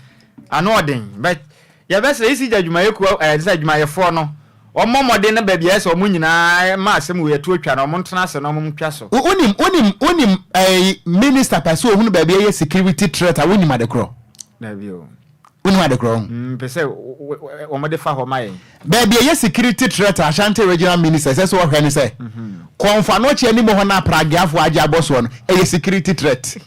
ano ɔden, but yɛbɛsrɛ ECG adwumayɛkuo sɛ adwumayɛfoɔ no wɔmmɔ mmɔden na baabi a ɛsɛ sɛ wɔn nyinaa ma asɛm wei ɛto atwa no, wɔn ntena ase na wɔn ntwa so. Wonim minister pɛ sɛ ohunu baabi ɛyɛ security threat a, wonim ade korɔ? Dabi o. Wonim ade korɔ ho? Mpɛ sɛ wɔn de fa hɔ ma yɛn. Baabi ɛyɛ security threat a Ashanti Regional Minister ɛsɛ sɛ ɔhwɛ ne sɛ Kɔmfo Anɔkye anim hɔ no, aprageafoɔ agye abɔ soɔ no, ɛyɛ security threat.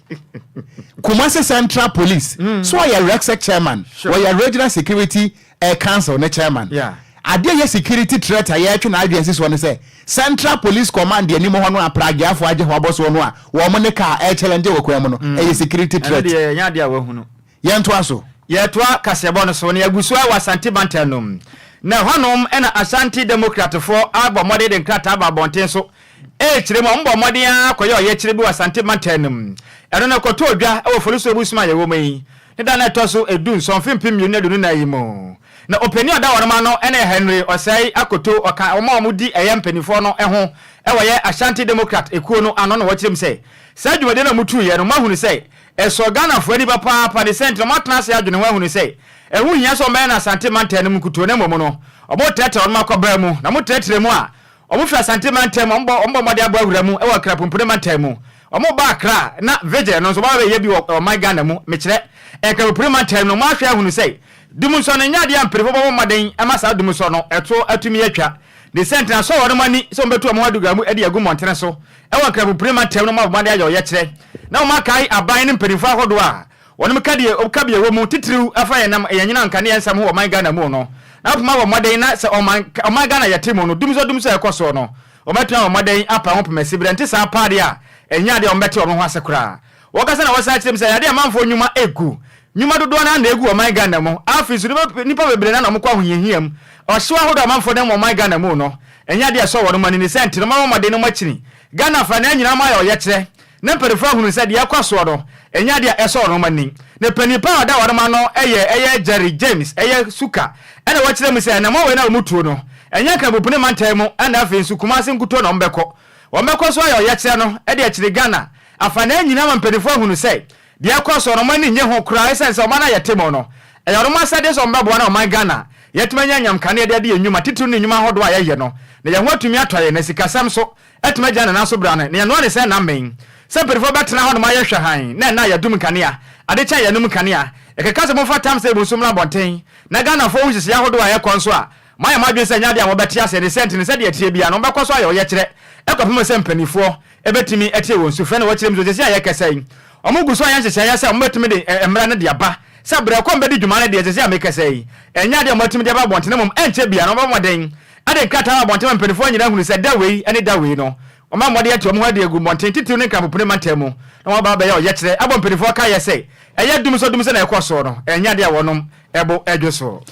Kumasi Central Police so, ɔyɛ REGSEC chairman, wɔyɛ Regional Security Council ne chairman. Adeɛ yɛ security threat a yɛretwe n'adwene si soɔ ne sɛ Central Police Command anim hɔ no, aprageafoɔ agye hɔ abɔ soɔ no a wɔn ne car ɛkyɛlɛngye wɔ kwan mu no, ɛyɛ security Ɛno threat. deɛ, ɛnyɛ adeɛ a wɔahunu. Yɛntoa so. Yɛtoa kaseɛbɔ no so na yɛagu so wɔ Asante mantam no mu. Na ɛhɔnom na Ashanti Democratfoɔ abɔ mmɔden de nkrataa aba abɔnten so ɛrekyerɛ mu a wɔbɔ mmɔden ara kɔyɛ ɔyɛkyerɛ bi wɔ Asante mantam no mu. Ɛno no kɔtɔɔ dwa wɔ Folisoo bosom a yɛwɔ mu yi ne da no a ɛtɔ so 17 mfe 2024 yi mu. Na ɔpanin a ɔda wɔn ano ne Henry Osei Akoto, ɔka wɔn a wɔdi ɛyɛ mpanimfoɔ no ho wɔ yɛ Ashanti Democrat ekuo no ano, na wɔkyerɛ mu sɛ saa dwumadie no a wɔtuiɛ no, wɔahunu sɛ ɛsɔ Ghanafoɔ ani papaapa, ne sɛ nti na wɔatena ase adwene ho ahunu sɛ ɛho hia sɛ wɔbɛyɛ no Asante mantam no mu nkutoo, na mmom no wɔretrɛtrɛ wɔn akɔbaa mu, na wɔtrɛtrɛ mu a wɔfiri Asante mantam mu, wɔbɔ wɔbɔ mmɔden abɔ awura mu wɔ Accra Pumpuni mantam mu, wɔba Accra na vigil no nso wɔaba bɛyɛ bi wɔ ɔman Ghana mu. Mekyerɛ Accra Pumpuni mantam no, wɔahwɛ ahunu sɛ dumsɔ no nyɛ adeɛ a mpanimfoɔ bɛbɔ mmɔden ma saa dumsɔ no ɛto atumi atwa, ne sɛ nti na sɔ wɔn ani sɛ wɔbɛtu wɔn ho aduga mu de agu mmɔntene so wɔ Accra Pumpuni mantam no mu abɔ mmɔden ayɛ ɔyɛkyerɛ na wɔakae aban ne mpanimfoɔ ahodoɔ a wɔnom ka deɛ ka bi a ɛwɔ mu titiriw ɛfa yɛn nam yɛn nyina nkanea nsɛm ho wɔ ɔman Ghana mu no, na wɔpoma abɔ mmɔden na sɛ ɔman Ghana yɛte mu no dumsɔ dumsɔ a ɛkɔ soɔ no, wɔatumi abɔ mmɔden apa ho poma siberɛ. Nte saa paa deɛ a, ɛnyɛ adeɛ a wɔbɛte wɔn ho ase koraa. Wɔkasa na wɔsan kyerɛ mu sɛ yadeɛ a amanfoɔ nnwuma egu, nnwuma dodoɔ no ara na egu ɔman Ghana mu. Afei nso nnipa bebree no ara na wɔkɔ ahohiahia mu. Ɔhyew ahodoɔ a amanfoɔ nam wɔ ɔman Ghana mu no, ɛnyɛ adeɛ a ɛsɔ wɔn ani, ne sɛ nti no wɔabɔ mmɔden na wɔakyini Ghana afanan nyinaa ma ayɛ ɔyɛkyerɛ na mpanimfoɔ ahunu sɛ deɛ ɛkɔ soɔ no, ɛnyɛ adeɛ a ɛsɔ wɔn ani. Na panin pa a ɔda wɔn ano yɛ ɛyɛ Jerry James ɛyɛ Suka, ɛna wɔkyerɛ mu sɛ anammɔn wei no a wɔtuo no, ɛnyɛ Nkramopo ne mantam mu ɛna afei nso Kumase nkutoo na wɔbɛkɔ. Wɔbɛkɔ so ayɛ ɔyɛkyerɛ no de akyiri Ghana afanaa nyinaa ma mpanimfoɔ ahunu sɛ deɛ ɛkɔ soɔ no, wɔn ani nnye ho koraa ɛsiane sɛ ɔman a yɛte mu no, ɛyɛ wɔn asɛdeɛ sɛ wɔbɛboa na ɔman Ghana yɛatumi anya anyam kanea de adi yɛn nnwuma titiriw ne nnwuma ahodoɔ a yɛyɛ no, na yɛn ho atumi atɔ yɛn na sikasɛm nso atumi agyina ne nan so bra no, na yɛnoa ne sɛ na mmɛn sɛ mpanimfoɔ bɛtena hɔnom ayɛ hwɛ hann na ɛnnɛ a yɛadum nkanea, ade kyɛ a yɛnum nkanea. Yɛkeka sɛ momfa tam sɛ nso mmra abɔnten na Ghanafoɔ hu nhyehyɛeɛ ahodoɔ a ɛrekɔ nso a, moayɛ mo adwene sɛ ɛnyɛ adeɛ a mobɛte aseɛ, ne sɛ nti no sɛdeɛ ɛteɛ biara no mobɛkɔ so ayɛ ɔyɛkyerɛ kɔpem sɛ mpanimfoɔ bɛtumi atie wɔn sufrɛ. Na wɔkyerɛ mu sɛ seesei a yɛrekasa yi wɔgu so ayɛ nhyehyɛeɛ sɛ wɔbɛtumi de mmara no de aba sɛ berɛ kɔ mbɛdi dwuma no deɛ, seesei a mekasa yi ɛnyɛ adeɛ a wɔatumi de aba abɔnten, mmom ɛnkyɛ biara no wɔbɛbɔ mmɔden de nkrataa aba abɔnten ma mpanimfoɔ nyinaa ahunu sɛ da wei ne da wei no wɔma mmɔden atu wɔn ho adi agu mmɔnten, titiriw ne Nkrampopone mantam mu, na wɔaba abɛyɛ ɔyɛkyerɛ abɔ mpanimfoɔ kaeɛ sɛ ɛyɛ dumsɔ dumsɔ na ɛkɔ soɔ no, ɛnyɛ adeɛ a wɔnom bo dwo so.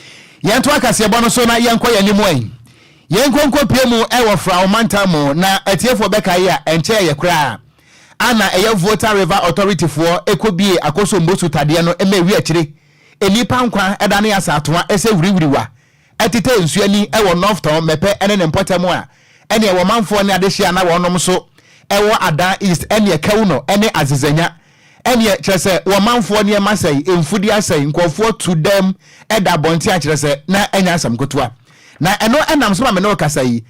Yɛntoa kaseɛbɔ no so na yɛnkɔ yɛn anim ɛ. Yɛn nkonko mu ɛwɔ Frao mantam mu na atiefoɔ bɛka yi a ɛnkyɛn yɛ koraa ana ɛyɛ Volta River Authority foɔ ɛkɔbie Akosombo sutadeɛ no ɛma ewi akyire nnipa nkwa ɛda ne asatoa ɛsɛ wiriwiriwa ɛtetɛ nsuo ani ɛwɔ North Tongu Mɛpɛ ɛne ne mpɔtam a ɛne ɛwɔ manfoɔ ne adehyia na wɔnom so ɛwɔ Ada East ɛne ɛkɛw no ɛne Azizanya ɛneɛ kyerɛ sɛ wɔmanfoɔ nneɛma sɛe, mfudi asɛe, nkurɔfoɔ tu dɛm ɛda abɔnten akyerɛ sɛ na ɛnyɛ asɛm ketewa. Na ɛno ɛnam so ma me ne wo kasa yi,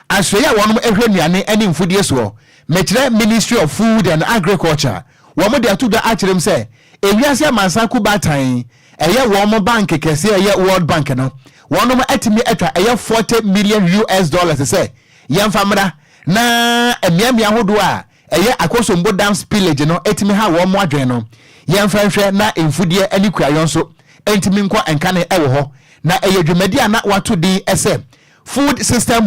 asoɛeɛ a wɔnom ɛhwɛ nnuane ne mfudie soɔ, mekyerɛ Ministry of Food and Agriculture, wɔn de ato dwa akyerɛ mu sɛ ewiase amansan ko baatan ɛyɛ wɔn bank kɛseɛ ɛyɛ World Bank no, wɔnom atumi atwa ɛyɛ 40 million US dollars sɛ yɛmfa mmra na mmeammea ahodoɔ a ɛyɛ Akosombo Dam spillage no ɛtumi ha wɔn adwene no, yɛmfa nhwɛ na mfudeɛ ne kuayɔ nso ntumi nkɔ nkane ɛwɔ hɔ. Na ɛyɛ dwumadi a na wato din sɛ Food System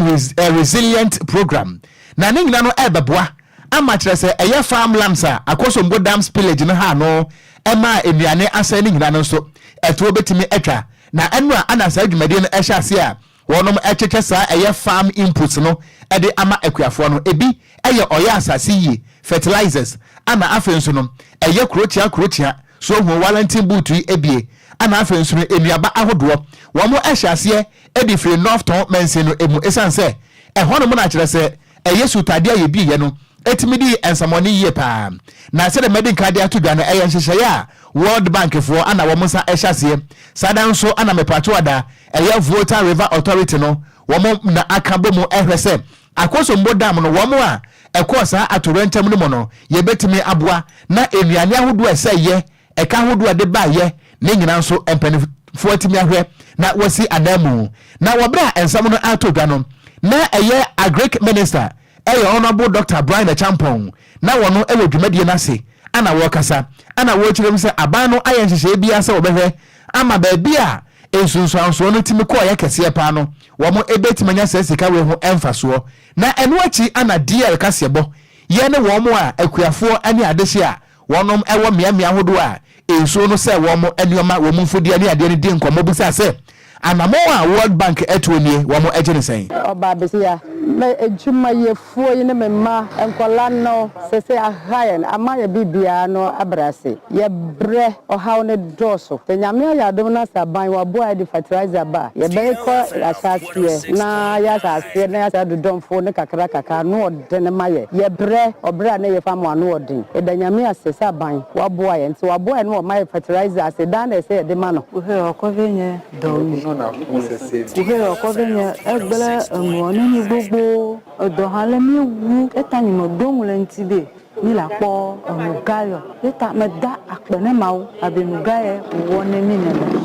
Resilient Program, na ne nyina no ɛbɛboa ama kyerɛ sɛ ɛyɛ farmlands a Akosombo Dam spillage no ha no ɛma nnuane asɛe ne nyina no nso ɛtoɔ bɛtumi atwa. Na ɛno a ana saa dwumadie no ɛhyɛ ase a wɔnom ɛkyekyɛ saa ɛyɛ farm inputs no ɛde ama akuafoɔ no, ebi ɛyɛ ɔyɛ asase yie fertilizers, ana afei nso no ɛyɛ kurotia kurotia so ohun Wellington boot yi ebie, ana afei nso no nnuaba ahodoɔ. Wɔn ɛhyɛ aseɛ ɛde firi North Tongu mansin no emu, esan sɛ ɛhɔ nom na kyerɛ sɛ ɛyɛ sutadeɛ a yɛbi yɛ no etimi di nsamɔne yie paa. Na sɛdeɛ mɛdi nka de ato dwa no, ɛyɛ nhyehyɛeɛ a World Bank foɔ ana wɔn nsa ɛhyɛ aseɛ saa da nso ana mepatwo ada ɛyɛ Volta River Authority no wɔn na aka bɔ mu ɛhwɛ sɛ Akosombo Dam no wɔn a ɛkɔɔ saa atorɛnkyɛm no mu no yɛbɛtumi aboa na nnuane ahodoɔ a ɛsɛ yɛ ɛka ahodoɔ a ɛde baayɛ ne nyinaa nso mpanimfoɔ atumi ahwɛ na wɔsi anan mu. Na wɔberɛ a nsɛm no ato dwa no, na ɛyɛ Agric Minister ɛyɛ Honourable Dr. Brian Acheampong na wɔno ɛwɔ dwumadie no ase ana wɔrekasa ana wɔrekyerɛ mu sɛ aban no ayɛ nhyehyɛeɛ biara sɛ wɔbɛhwɛ ama baabi a nsunsuansoɔ no tumi kɔɔyɛ kɛseɛ paa no wɔn ɛbɛtumi anya saa sika wei ho mfasoɔ. Na ɛno akyi ana DL kaseɛbɔ yɛ ne wɔn a akuafoɔ ne adehye a wɔnom ɛwɔ mmeammea ahodoɔ a nsuo no sɛ wɔn nneɛma, wɔn mfudeɛ ne adeɛ no di nkɔmmɔ bisa sɛ anammɔn a World Bank atuo nie, wɔn agye ne sɛn? Ɔbaa besia, me adwumayɛfoɔ yi ne me mma nkɔla no sese aha yɛn ama yɛ biribiara no abrɛ ase. Yɛbrɛ, ɔhaw no dɔɔso. Sɛ Nyame ayɛ adom na sɛ aban waboa yɛ de fertilizer ba a, yɛbɛkɔ ahyɛ aseɛ na yɛahyɛ aseɛ na yɛahyɛ adodɔmfoɔ no kakra kakra, ano ɔden ma yɛ. Yɛbrɛ, ɔbrɛ a na yɛfa mo ano ɔden. Yɛda Nyame ase sɛ aban waboa yɛn. Nti waboa yɛn na wɔma yɛ fertilizer ase daa na ɛsɛ yɛde ma no. Kuxɛ ɔkɔ vɛ nye dɔwui. Kuxɛ ɔkɔ vɛ nye egblẽ enuɔ ne mi gbogbo. Edɔ hã le mi wu eta nyi me ɖo ŋu le ŋuti be mi la kpɔ enu gã yɔ. Eta meda akpe ne Mawu abe nu gã ye wòwɔ ne mi nene.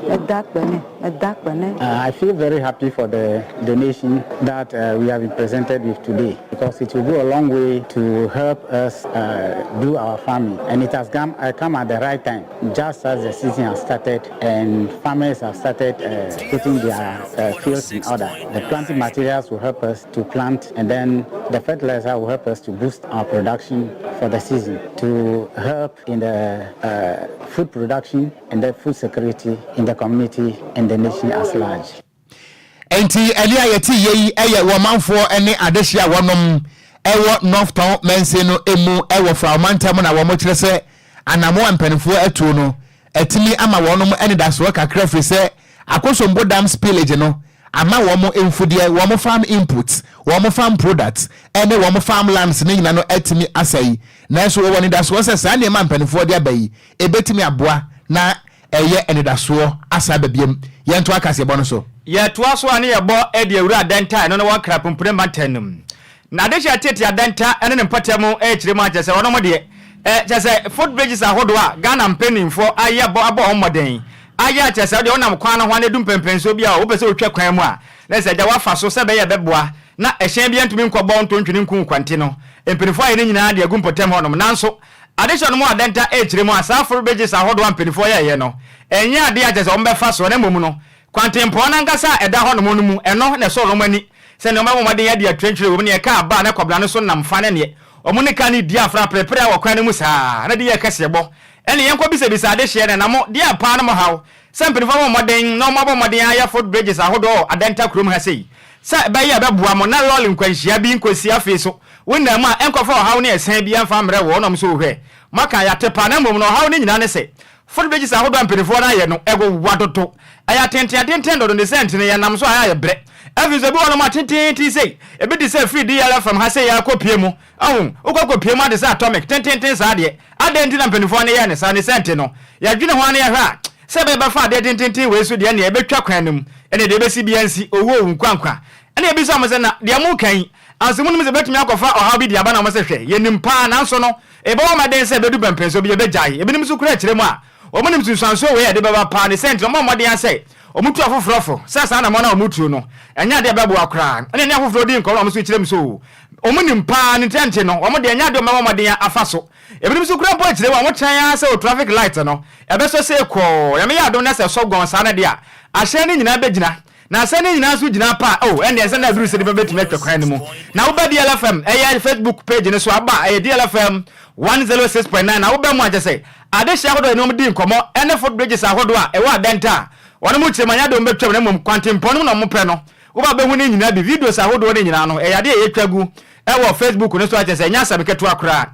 Meda akpe nɛ, meda akpe nɛ. I feel very happy for the donation that we have been presented with today, because it will go a long way to help us do our farming, and it has come at the right time, just as the season has started and farmers have started putting their fields in order. The planting materials will help us to plant, and then the fertilizer will help us to boost our production for the season, to help in the food production and the food security in the community and the nation as large. Enti ɛne a yɛte yie yi ɛyɛ wɔmanfoɔ ne adehye a wɔnom ɛwɔ North Tongu mansin no emu ɛwɔ Frao mantam na wɔn kyerɛ sɛ anammɔn a mpanimfoɔ atuo no atumi ama wɔnom anidasoɔ kakra, firi sɛ Akosombo Dam spillage no ama wɔn mfudeɛ, wɔn farm inputs, wɔn farm products ɛne wɔn farm lands ne nyina no atumi asɛe. Nanso wɔwɔ anidasoɔ sɛ saa nneɛma mpanimfoɔ de aba yi ebetumi aboa na ɛyɛ anidasoɔ asa aba biem. Yɛnto akaseɛbɔ no so. Yɛtoa so a ne yɛbɔ de awura Adenta, ɛno ne wɔn kra pumpune mantam no mu. Na adehyɛ tete Adenta ne ne mpɔtam rekyerɛ mu akyerɛ sɛ wɔnom deɛ kyerɛ sɛ foot bridges ahodoɔ a Ghana mpanimfoɔ ayɛ bɔ abɔ wɔn mmɔden ayɛ akyerɛ sɛ wodeɛ wonam kwan no ho a na ɛdu mpɛmpɛnsoɔ bi a wopɛ sɛ wotwa kwan mu a na sɛ agya woafa so sɛ ɛbɛyɛ ɛbɛboa na ɛhyɛn bi antumi nkɔbɔ ntontwene nku kwante no, mpanimfoɔ ayɛ ne nyinaa de agu mpɔtam hɔnom. Nanso adehyɛ no mu Adenta rekyerɛ mu a saa foot bridges ahodoɔ a mpanimfoɔ yɛeɛ no ɛnyɛ adeɛ a kyerɛ sɛ wɔbɛfa soɔ, na mmom no kwantempɔn no ankasa a ɛda hɔnom no mu ɛno na ɛsɔ wɔn ani sɛnea wɔbɛbɔ mmɔden adi atwerɛntwerɛ wɔ mu ne ɛka aba a na kɔbena no so nam fa ne neɛ wɔn ne ka no di afra perepere a wɔ kwan no mu saa na de yɛ kɛseɛ bɔ. Ɛne yɛnkɔ bisabisa adehyeɛ na na mo deɛ paa no mo haw sɛ mpanimfoɔ abɔ mmɔden na wɔn abɔ mmɔden ayɛ foot bridges ahodoɔ wɔ Adenta kurom ha sei. Sɛ ɛbɛyɛ a ɛbɛboa mo na lɔre nkwanhyia bi nkɔsi afei so wo nna mu a ɛnkɔfa ɔhaw ne ɛsɛn biara mfa mmrɛ wo ɔnom so hwɛ. Moaka a yɛate paa na mmom no ɔhaw no nyinaa ne sɛ footbridges ahodoɔ a mpaninfoɔ no ayɛ no ɛwowa dodo. Ɛyɛ atenten atenten dodo ne sɛ nti no yɛnam so a ɛyɛ a yɛbrɛ. Afei nso ebi wɔ hɔnom a tententen sei ebi te sɛ firi DLFM ha sei ara kɔpue mu Ahu, wokɔ kɔpue mu ade sɛ atomic tententen saa deɛ, adɛn nti na mpanimfoɔ no yɛɛ no saa? Ne sɛ nti no, yɛdwene ho ara na yɛhwɛ a, sɛ ɛbɛyɛ bɛfa adeɛ tententen wei so deɛ, ɛnneɛ ɛbɛtwa kwan no mu, ɛnneɛ deɛ ɛbɛsi biara nsi, owu owu, nkwa nkwa. Ɛnna yɛbisa wɔn sɛ, Na deɛ moreka yi, anso monim sɛ ɛbɛtumi akɔfa ɔhaw bi de aba? Na wɔse, Hwɛ, yɛnim paa, nanso no, ɛbɛwɔ mmɔden sɛ ɛbɛdu pɛmpɛnsoɔ bi, yɛbɛgyae. Ebinom nso kura kyerɛ mu a, wɔnim nsunsuansoɔ wei a ɛde bɛba paa, ne sɛ nti no, wɔmmɔ mmɔden ara sɛ wɔtu afoforɔ fo sɛ saa anammɔn a wɔtuo no, ɛnyɛ adeɛ a ɛbɛboa koraa. Ɛnna ɛne afoforɔ dii nkɔmmɔ na wɔn nso kyerɛ mu sɛ, Oo, Wɔn nim paa ne nti no wɔn deɛ ɛnyɛ adeɛ wɔbɛbɔ mmɔden afa so. Ebinom nso kura mpo akyire wɔn twɛn ara sɛ o traffic light no ɛbɛsɔ sei kɔɔ. Nyame yɛ adom na sɛ ɛsɔ gɔn saa no deɛ a ahyɛn no nyinaa bɛgyina. Na ahyɛn no nyinaa nso gyina pa a oh ɛnneɛ ɛnsɛ na aduru sɛ nipa bɛtumi atwa kwan no mu. Na woba DLFM ɛyɛ Facebook page no so aba a ɛyɛ DLFM 106.9 na woba mu a kyerɛ sɛ adehyeɛ ahodoɔ a yɛne wɔn di nkɔmmɔ ɛne foot bridges ahodoɔ a ɛwɔ Adenta a wɔn kyerɛ mu anyɛ adeɛ wɔn bɛtwam na mmom kwantempɔn no mu na wɔpɛ no. Woba bɛhu ne nyinaa bi. Videos ahodoɔ no nyinaa no, ɛyɛ adeɛ a yɛtwa gu wɔ Facebook no so a kyerɛ sɛ ɛnyɛ asɛm ketewa koraa.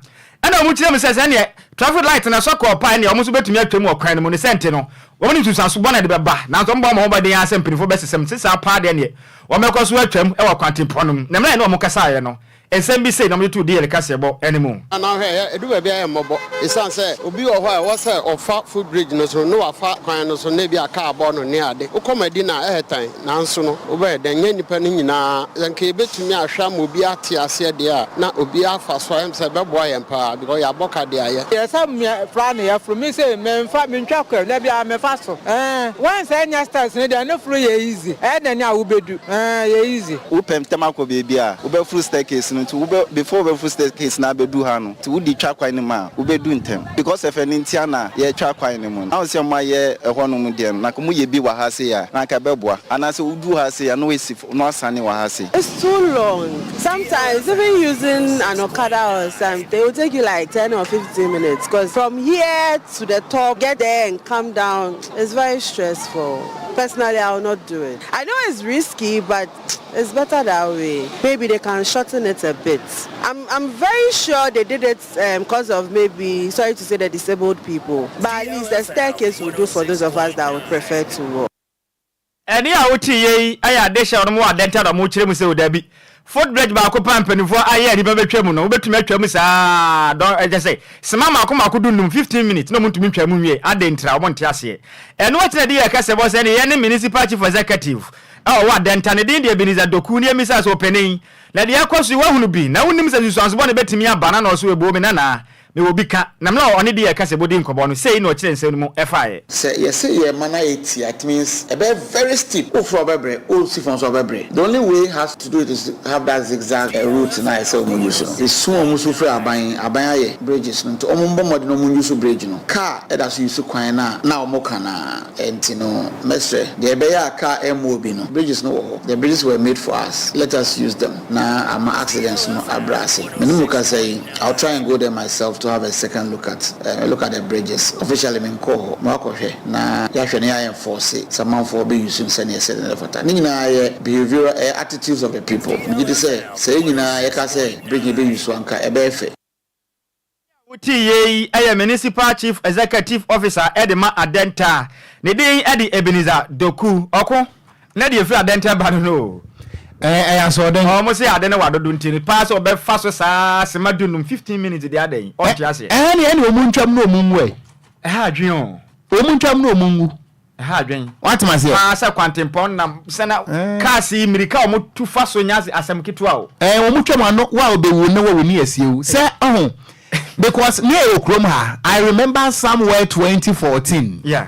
Ɛna wɔn kyerɛ mu sɛ sɛ ɛneɛ traffic light no ɛsɔ kɔɔ paa ɛneɛ wɔn nso bɛtumi atwam wɔ kwan no mu. Ne sɛ nti no, wɔn nim nsunsuanso bɔne a ɛde bɛba. Nanso wɔn bɔ wɔn ho mmɔden ara sɛ mpanyinfoɔ bɛsesa mu. Sɛ saa paa deɛ ɛneɛ wɔn bɛkɔ so atwam wɔ kwantempɔn no mu. Na mmerɛ a yɛne wɔn kasaeɛ no, Nsɛm bi sei na wɔde too DL kaseɛbɔ no mu. Anaa hwɛ, ɛdu baabi a ɛyɛ mmɔbɔ esiane sɛ obi wɔ hɔ a ɛwɔ sɛ ɔfa foot bridge no so na wafa kwan no so na ebia kaa abɔ no ne ade. Wokɔ Madina a, ɛyɛ tan, nanso no, wobɛyɛ dɛn? Ɛnyɛ nnipa no nyinaa. Sɛ anka yɛbɛtumi ahwɛ ama obiara ate aseɛ deɛ a, na obiara afa so a, ɛyɛ me sɛ ɛbɛboa yɛn paa because yɛabɔ ka de ayɛ. Yɛ sɛ me fra ne yɛforo me sei menfa mentwa kwan da biara mefa so ɛɛ once ɛnyɛ stairs no deɛ ne foro yɛ easy ɛyɛ dɛn a wobɛdu ɛɛ yɛ easy. Wopɛ ntɛm akɔ baabi a, wobɛforo staircase no nti wobɛ before wobɛforo staircase no abɛdu ha no nti wode twa kwan no mu a wobɛdu ntɛm because of ɛno nti a na yɛtwa kwan no mu no. Ahu sɛ moayɛ ɛhɔ nom deɛ no na nka moyɛ bi wɔ ha sei a na anka ɛbɛboa anaasɛ woduru ha sei a na woasi na woasane wɔ ha sei. It's too long sometimes even using an okada or something it will take you like 10 or 15 minutes cause from here to the top get there and come down it's very stressful personally I will not do it I know it's risky but it's better that way maybe they can shorten it a bit I'm I'm very sure they did it um, cause of maybe sorry to say the disabled people but at least the staircase will do for those of us that would prefer to walk. Ɛnne a woteeɛ yi yɛ adehyeɛ a wɔn wɔ adɛnta na wɔkyerɛ mu sɛ o dabi, footbridge baako pɛ a mpanimfoɔ ayɛ a nnipa bɛtwa mu no, wobɛtumi atwa mu saa ara dɔn ɛkyɛ sɛ sima mmaako mmaako dunnum, 15 minutes, na wɔntumi ntwa mu nwie. Adɛn ntira? Wɔnte aseɛ. Ɛno akyi na ɛde yɛɛ kɛsɛbɔ sɛ ɛne yɛne Municipal Chief Executive a ɔwɔ Adɛnta, ne din de Ebenezer Doku, ne yɛmmisaa sɛ, Ɔpanin, na deɛ ɛrekɔ so yi woahunu bi? Na wonnim sɛ nsusuanso bɔne bɛtumi aba? Na na ɔse, Ɛboo me nana. Mewɔ bi ka, na mmerɛ a ɔne deɛ ɛka sɛ bɔdi nkɔmmɔ no, sei na ɔkyerɛ nsɛm no mu faeɛ. Sɛ yɛse yɛ ma no ayɛ tia it means ɛbɛyɛ very steep, woforo a wobɛbrɛ, wosi fam nso a wobɛbrɛ. The only way has to do it is to have that zigzag route no a ɛsɛ wɔn use no. Esu a wɔn su frɛ aban, aban ayɛ bridges no nti wɔn mbɔ mmɔden na wɔn use bridge no. Car ɛda so use kwan no a na wɔn ka no ara nti no mɛsrɛ deɛ ɛbɛyɛ a car ɛmmɔ obi no bridges no wɔ hɔ, the bridges were made for us, let us use them na ama accidents no abrɛ ase. Me ne mo kasa yi. I'll try and go there myself to have a second look at eh, look at the bridges. Officially me nkɔɔ hɔ, ma wakɔhwɛ na yɛahwɛ na yɛ enforce sɛ amanfoɔ bɛ use no sɛdeɛ ɛsɛ na ɛfata. Ne nyinaa yɛ behavioural, ɛyɛ attitudes of the people. Megye di sɛ, sɛ yɛn nyinaa yɛka sɛ bridge no yɛbɛ use anka ɛbɛyɛ fɛ. Wotii yei yɛ Municipal Chief Executive Officer de ma Adenta. Ne din de Ebenezer Doku. Ɔko na deɛ ɛfiri Adenta ba no no o. Ɛyɛ asoɔden. Wɔn se ade no wadodo nti no paa sɛ ɔbɛfa so saa sema dunum, 15 minutes deɛ adɛn? Ɔnte aseɛ. Ɛne ɛne wɔn ntwam na wɔn nwu ɛ. Ɛha adwene o. Wɔn ntwam na wɔn nwu. Ɛha adwene. Wate aseɛ? Paa sɛ kwantempɔn nam sɛ na cars yi mmirika a wɔn tu fa so nyɛ asɛm ketewa o. Ɛɛ wɔn twam ano wo a ɔbɛwu no wɔ ni asie wu sɛ ɔho because ne yɛ wɔ kurom ha I remember somewhere 2014. Yeah.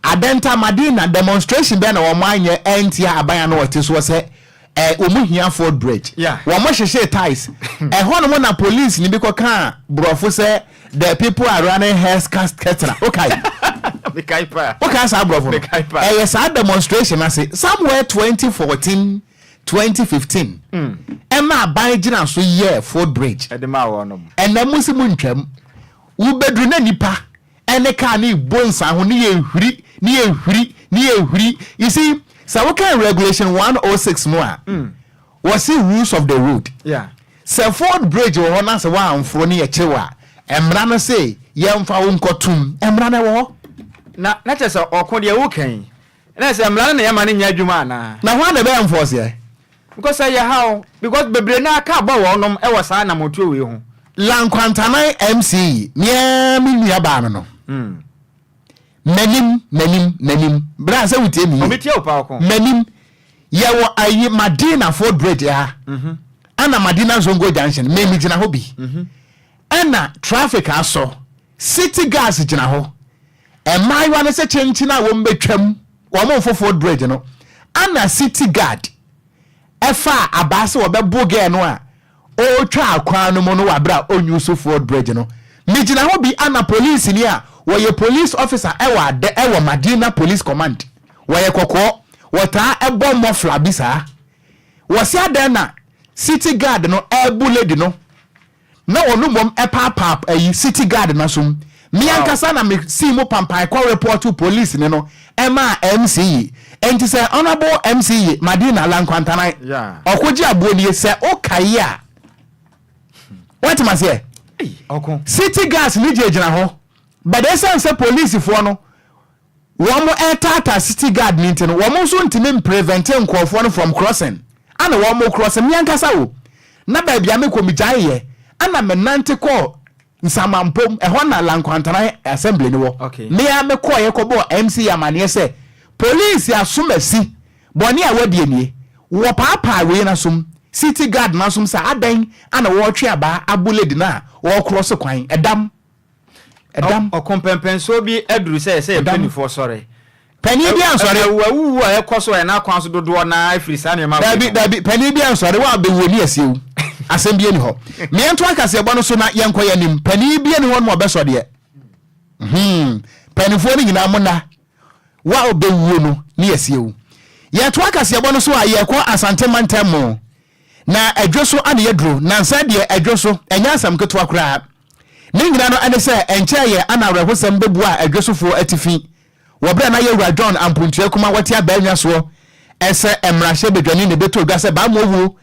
Adenta Madina demonstration bɛn na wɔn anyɛ antia aban a na wɔte soɔ sɛ eh, wɔn hia Ford Bridge. Yeah. Wɔn hyehyee ties. Ɛhɔ nom na police ni bi kɔ kaa borɔfo sɛ the people are running helter-skelter. Wokae? Mekae paa. Wokae saa borɔfo no? Mekae paa. Ɛyɛ saa demonstration ase somewhere 2014, 2015 ɛma aban gyina so yɛɛ Ford Bridge. Ɛde maa wɔnom. Ɛnɛ mo se mo ntwam. Wobɛduru na nipa ɛne car no rebɔ nsa ho ne yɛ huri ne yɛ huri ne yɛ huri you see sɛ wokan regulation 106 no a mm. Wɔse rules of the road. Yeah. Sɛ foot bridge wɔ hɔ na sɛ woamforo ne yɛkye wo a, mmara no se yɛmfa wo nkɔtom. Mmara no ɛwɔ hɔ. Na na kyerɛ sɛ ɔko deɛ woka yi, na kyerɛ sɛ mmara no na yɛma no nyɛ adwuma anaa? Na hwan na ɛbɛ enforce ɛ? Because ɛyɛ haw, because bebree no ara ka bɔ wɔnom wɔ saa anammɔntuo wei ho. Lankwantanan MC, me ara me nua baa no no. M'anim, m'anim, m'anim. Bra sɛ wotie me yie. Obi tie wo paa ɔko. M'anim. Yɛwɔ ayi Madina Ford Bridge ha. Ɛna Madina Zongo Junction. Me me gyina hɔ bi. Ɛna traffic asɔ. City gas gyina hɔ. Mmaayewa no sɛ kyenkyen a wɔn bɛtwam wɔn mfo Ford Bridge no. Ɛna city guard ɛfaa abaa sɛ wɔbɛbo girl no a ɔretwa akwan no mu no wɔ abere a ɔnyu so Ford Bridge no. Megyina hɔ bi ana polisini a wɔyɛ police officer ɛwɔ adɛ ɛwɔ Madina Police Command. Wɔyɛ kɔkɔɔ, wɔtaa ɛbɔ mɔfla bi saa. Wɔse adɛn na city guard no ɛɛbo lady no na ɔno mmom ɛpaapaa ayi city guard no asom. Me ankasa na me sii mu pampae kɔ report police ni no ɛmaa MC yi. Enti sɛ Honourable MC yi Madina Lankwantanan ɔkogye aboɔ nie sɛ wokae a woatem aseɛ? City guards no gyinagyina hɔ but ɛsiane sɛ policefoɔ no wɔn retaataa city guard no nti no, wɔn nso ntumi mprevente nkurɔfoɔ no from crossing. Ana wɔn cross, me ankasa o, na baabi a mekɔ megyaeɛ, ana menante kɔɔ Nsamampom, ɛhɔ na Lankwantana assembly no wɔ. Okay. Me ara mekɔeɛ kɔbɔɔ MC amaneɛ sɛ, police asom asi, bɔne a wɔadie nie. Wɔpaapaa wei no asom, city guard no asom sɛ adɛn ana wɔretwe abaa abo lady no a ɔrecross kwan, ɛdam. Ɛdam. Ɔko mpɛnpɛnsoɔ bi aduru sɛ ɛsɛ yɛn mpanimfoɔ sɔre. Panin bi ansɔre. Awuawuwu a ɛkɔ so wɔ yɛn akwan so dodoɔ no ara firi saa nneɛma wei Dabi, ho. dabi, panin bi ansɔre. Wo a bɛwuo ne asie wo. Asɛm bi ani hɔ. Ma yɛnto akaseɛbɔ no so na yɛnkɔ yɛn anim. Panin bi ani hɔ nom a ɔbɛsɔ deɛ. Hmm. Mpanimfoɔ no nyinaa mo nna. Wo a ɔbɛwuo no ne asie wo. Yɛto akaseɛbɔ no so a yɛkɔ Asante mantam mu. Na ɛdwo so ana yɛduro. Nansa deɛ ɛdwo so. Ɛnyɛ asɛm ketewa koraa. Ne nyina no ne sɛ ɛnkyɛeɛ ana awerɛhosɛm bɛbuaa Adwosofoɔ atifi wɔ berɛ a na Yɛwura John Ampontua Kuma wɔte abaannwa soɔ sɛ mmarahyɛ badwani na ɛbɛtɔɔ dwa sɛ Bamoɔ wuo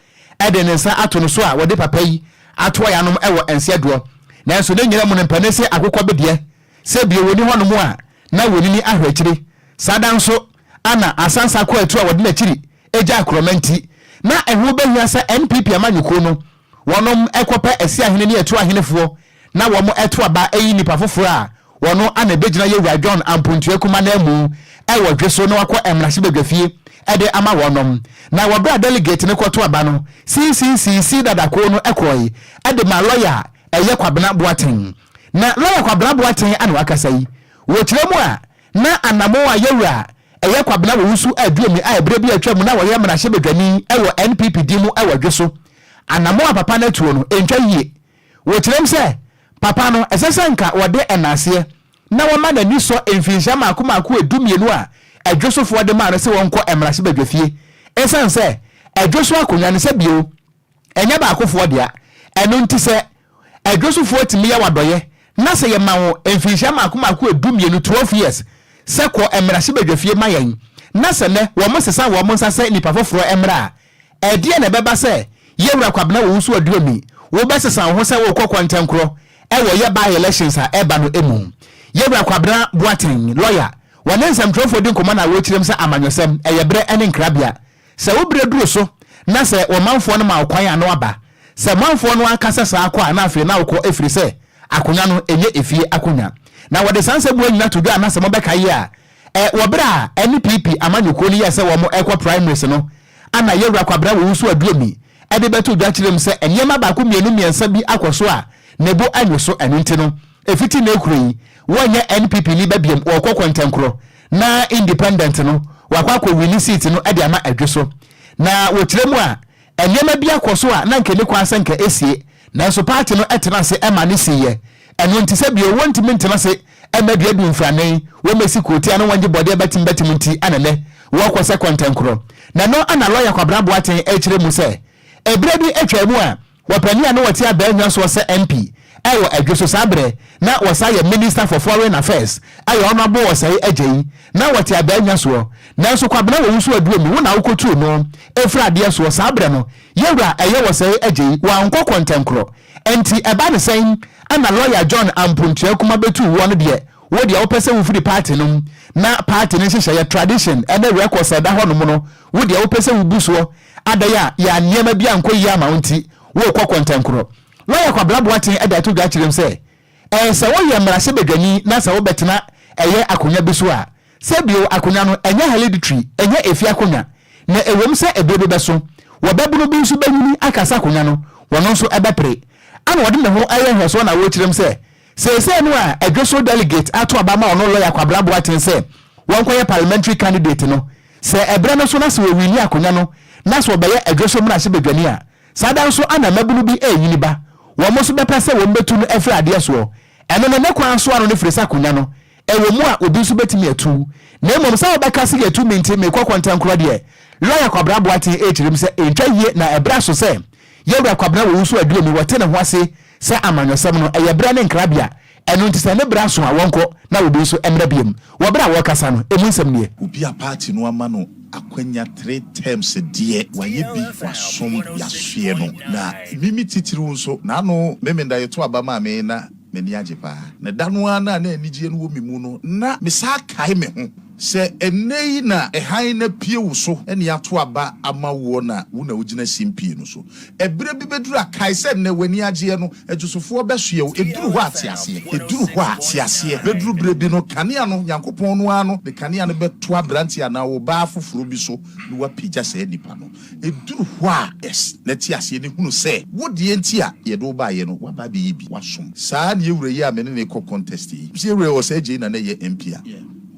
de ne nsa ato no so a wɔde papa yi atoa yanom wɔ nseɛdoɔ. Nanso ne nyina mu no mpɛne se akokɔ bedeɛ sɛ bio wɔni hɔnom a na wɔnini ahwɛ akyire. Saa da nso ana Asansa Kwaatu a wɔde n'akyiri gyaa Korɔma nti na ɛho bɛhia sɛ NPP amanyɔkuo no Wɔnom kɔpɛ Asiahene ne Atuahenefoɔ na wɔn to aba yi nnipa foforɔ a wɔn ana ɛbɛgyina Yɛwura John Ampontua Kuma ananmu wɔ dwe so na wakɔ mmarahyɛbadwafie de ama wɔnom. Na wɔ berɛ a delegate no kɔto aba no, CCCC dadakuo no kɔɔe de maa lɔya a ɛyɛ Kwabena Boateng. Na lɔya Kwabena Boateng ana wakasa yi. Wɔ kyerɛ mu a na anamon a Yɛwura ɛyɛ Kwabena Owusu Aduomi a ɛberɛ bi a atwa mu na ɔyɛ mmarahyɛbadwani wɔ NPP din mu wɔ dwe so Anammɔn a papa no atuo no, ɛntwa yie. Wɔkyerɛm sɛ, papa no, ɛsɛ sɛ nka wɔde ɛnaaseɛ na wɔma n'ani sɔ mfinhyia mmaako mmaako dumienu a Ɛdwosofoɔ de maa no sɛ wɔnkɔ mmarahyɛbadwafie. Ɛsiane sɛ Ɛdwoso akonnwa no, sɛ bio, ɛnyɛ baakofoɔ dea, ɛno nti sɛ Ɛdwosofoɔ tumi yɛ wo adɔeɛ na sɛ yɛma wo mfinhyia mmaako mmaako dumienu, 12 years, sɛ kɔ mmarahyɛbadwafie ma yɛn, na sɛ nnɛ wɔsesa wɔn nsa sɛ nnipa foforɔ mmra a, Ɛdeɛn na ɛbɛba sɛ Yɛwura Kwabena Owusu Aduomi wobɛsesa wo ho sɛ worekɔ kɔntɛnkorɔ wɔ yɛ by elections a ɛreba no mu? Yɛwura Kwabena Boateng, lawyer, wɔne nsɛmtwerɛfoɔ di nkɔmmɔ na wɔrekyerɛm sɛ amanyɔsɛm, ɛyɛ berɛ ne nkrabea. Sɛ wo berɛ duru so na sɛ wɔmanfoɔ no ma wo kwan a na woaba. Sɛ manfoɔ no anka sɛ saa kɔ a na afei na wokɔ ɛfiri sɛ akonwa no ɛnyɛ efie akonwa. Na wɔde saa nsɛm wei nyina to dwa a na sɛ mobɛkae a ɛ wɔ berɛ a NPP amanyɔkuo no yɛɛ sɛ wɔn rekɔ primaries no Ana Yawura Kwabena Owusu Aduomi de bɛto dwa kyerɛ mu sɛ nneɛma baako mmienu mmiɛnsa bi akɔ so a ne bo nnwo so ɛno nti no ɛfiti nnɛ kuro yi wɔnyɛ NPP ni ba biom wɔkɔ kɔntɛnkorɔ na independent no wakɔ akɔ wini seat no de ama Adwo so na wɔkyerɛ mu a nneɛma bi akɔ so a na nka ɛni kwan sɛ nka ɛsie nanso party no tena ase ma no siiɛ Ɛno nti sɛ bio wɔntumi ntena ase mma dua du mfrane, wɔmmɛsi kurotia na wɔngye bɔdeɛ bɛtem bɛtem nti na nnɛ wɔrekɔ sɛ kɔntɛnkorɔ. Na ɛno na lɔya Kwabena Boateng rekyerɛ mu sɛ ɛberɛ bi atwaa mu a wɔpanin a na ɔte Abaanwa soɔ sɛ MP. wɔ Adwo so saa berɛ na wɔsan yɛ Minister for Foreign Affairs yɛ Honourable Osei Adjei na wɔte Abaanya soɔ nanso Kwabena Owusu Aduomi wo na wokɔtuu no firi adeɛ soɔ saa berɛ no Yɛwura ɛyɛ Osei Adjei wankɔ kɔntɛnkorɔ nti ɛba ne sɛn na Lawyer John Ampontua Kuma bɛtuu woɔ no deɛ wo deɛ wopɛ sɛ wofiri party no mu na party no nhyehyɛeɛ tradition ne records a ɛda hɔ nom no wo deɛ wopɛ sɛ wobu soɔ adɛn a yɛ a nneɛma bi ankɔ yie ama wo nti worekɔ kɔntɛnkorɔ. Lɔya Kwabena Boateng de ato dwa kyerɛ mu sɛ, Ɛɛ sɛ woyɛ mmarahyɛbadwani na sɛ wobɛtena ɛyɛ akonnwa bi so a, sɛ bio akonnwa no ɛnyɛ hereditary, ɛnyɛ efie akonnwa, na ɛwom sɛ ɛberɛ bi bɛso, wɔbɛbono bi nso bɛnyini akasa akonnwa no, wɔno nso ɛbɛpere. Ana ɔde ne ho ɛyɛ nhwɛsoɔ na ɔrekyerɛ mu sɛ, seesei no a Adwoso delegate ato aba ma ɔno Lɔya Kwabena Boateng sɛ wɔnkɔyɛ parliamentary candidate no, sɛ ɛberɛ no so na sɛ wɔwini akonnwa no na sɛ ɔbɛyɛ Adwoso mmarahyɛbadwani a, Saa da nso ana mmabunu bi renyini ba, wɔn nso bɛpɛ sɛ wɔn bɛtu no afiri adeɛ soɔ. Ɛno no, ne kwan so ano no firi sɛ akonwa no, ɛwɔ mu a obi nso bɛtumi atu. Na mmom sɛ wobɛka sɛ yɛatu me nti merekɔ kɔntɛnkorɔ deɛ, Lɔya Kwabena Boateng rekyerɛ mu sɛ ɛntwa yie na ɛberɛ aso sɛ Yɛwura Kwabena Owusu Aduomi wɔte ne ho ase sɛ amanyɔsɛm no, ɛyɛ berɛ ne nkrabea. Ɛno nti sɛ ne berɛ aso a wɔnkɔ na obi nso mmra biom. Wɔ berɛ a wɔrekasa no, ɛmu nsɛm nie. Obi a party no ama no akwanya tre terms deɛ wayɛ bi wasom yasoɛ no na mimi titiriw nso naano Memenda yɛto aba maa me na m'ani agye paa na da no ara no a na anigyeɛ no wɔ me mu no na mesaa kae me ho sɛ ɛnnɛ yi na hann no apue wo so na yɛato aba ama woɔ na wo na wogyina simpie no so Ɛberɛ bi bɛduru a, kae sɛ nnɛ w'ani agyeɛ no, adwosofoɔ bɛsoɛ wo. Ɛduru hɔ a, te aseɛ. Ɛduru hɔ a, te aseɛ. Bɛduru berɛ bi no, kanea no, Nyankopɔn no ara no de kanea no bɛto aberanteɛ anaa obaa foforɔ bi so na wapagya saa nipa no. Ɛduru hɔ a, yes, na te aseɛ na hunu sɛ, wo deɛ nti a yɛde wo baeɛ no, woaba abɛyɛ bi, woasom. Saa ne yɛwura yi a me ne no rekɔ contest yi, sɛ yɛwura yi ɔsɛe gyei na na ɛyɛ MP a,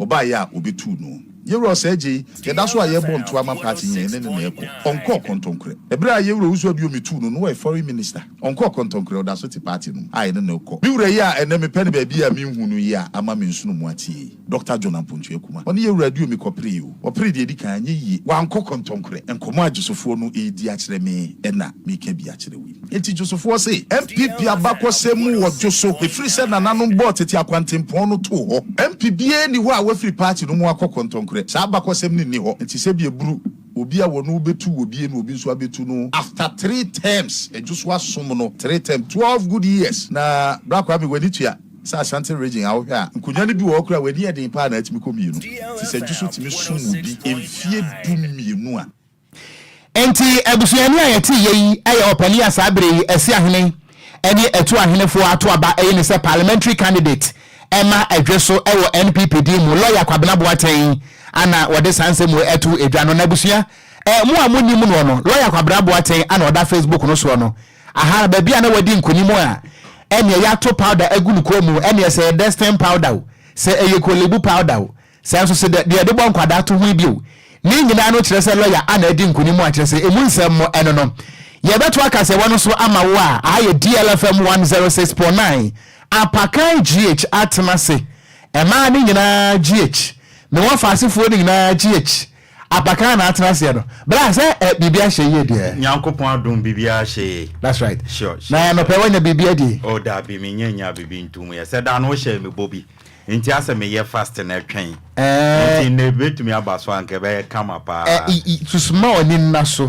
ɔbaeɛ a, ɔbɛtuu no. Yɛwura Ɔsɛe Gyei, yɛda so a yɛbɔ ntoa ma party nyɛ yɛne no na ɛkɔ. Ɔnkɔɔ kɔntɔnkorɛ. Ɛberɛ a Yɛwura Owusu Aduomi tuu no no ɔyɛ foreign minister. Ɔnkɔɔ kɔntɔnkorɛ, ɔda so te party no mu a yɛne no rekɔ. Me wura yi a ɛnnɛ mepɛ no baabi a menhu no yi a ama me nsono mu ateɛ yi, Doctor John Ampontua Kumah, ɔne Yɛwura Aduomi kɔperee o. Ɔperee deɛ ɛdi kan, anyɛ yie. Wankɔ kɔntɔnkorɛ. Nkɔmmɔ a Dwosofoɔ no redi akyerɛ me na mereka bi akyerɛ wo yi. Enti Dwosofoɔ se, NPP abakɔsɛm mu wɔ Dwoso, ɛfiri sɛ nananom bɔɔ tete akwantempɔn no too hɔ. MP biara nni hɔ a wafiri party no mu akɔ kɔntɔnkorɛ. Saa abakɔsɛm no nni hɔ. Enti sɛbi ɛburu obi a wɔne wo bɛtu wɔ bie na obi nso abɛtu no after three terms, Dwoso asom no three terms, 12 good years. Na Bra Kwame w'ani tua sɛ Ashanti region a wohwɛ a, nkonnwa no bi wɔ hɔ koraa a w'ani yɛ den paa na atumi kɔ mmienu. Nti sɛ Dwoso tumi som obi mfie du mmienu a, Enti abusuani a yɛte yɛ yi yɛ ɔpanin a saa berɛ yi Asiahene ne Atu ahenefoɔ ato aba ayi no sɛ parliamentary candidate ma Adwe so wɔ NPP din mu. Lɔya Kwabena Boateng ana wɔde saa nsɛm wei ato dwa no. Na abusua, mo a monnim noɔ no, Lɔya Kwabena Boateng ana ɔda Facebook no soɔ no. Aha, baabi a na wadi nkonim a ɛneɛ yɛato powder agu no kɔn mu, ɛneɛ sɛ ɛyɛ dusting powder o, sɛ ɛyɛ Korlebu powder o, Sɛ nso sɛ deɛ yɛde bɔ nkwadaa to ho yi bio. Ne nyinaa no kyerɛ sɛ lɔya a na adi nkonim a kyerɛ sɛ emu nsɛm mo ɛno no. Yɛbɛto akasɛwɔ no so ama wo a aha yɛ DLFM 106.9 Apakan GH atena ase. Ɛmaa no nyinaa GH. Me wɔfaasefoɔ no nyinaa GH. Apakan na atena aseɛ no. Bra sɛ ɛ biribi ahyɛ yie deɛ. Nyankopɔn adom biribiara ahyɛ yie. That's right. Sure, sure. Na anɔpɛ woanya biribi adi? Oh dabi menya nyaa biribi ntom yɛ. Sɛ da no wohyɛɛ me bɔ bi. Nti asɛ meyɛ fast na ɛtwɛn. Nti nnɛ ebetumi aba so a anka ɛbɛyɛ kama paa. Susuma w'ani nna so.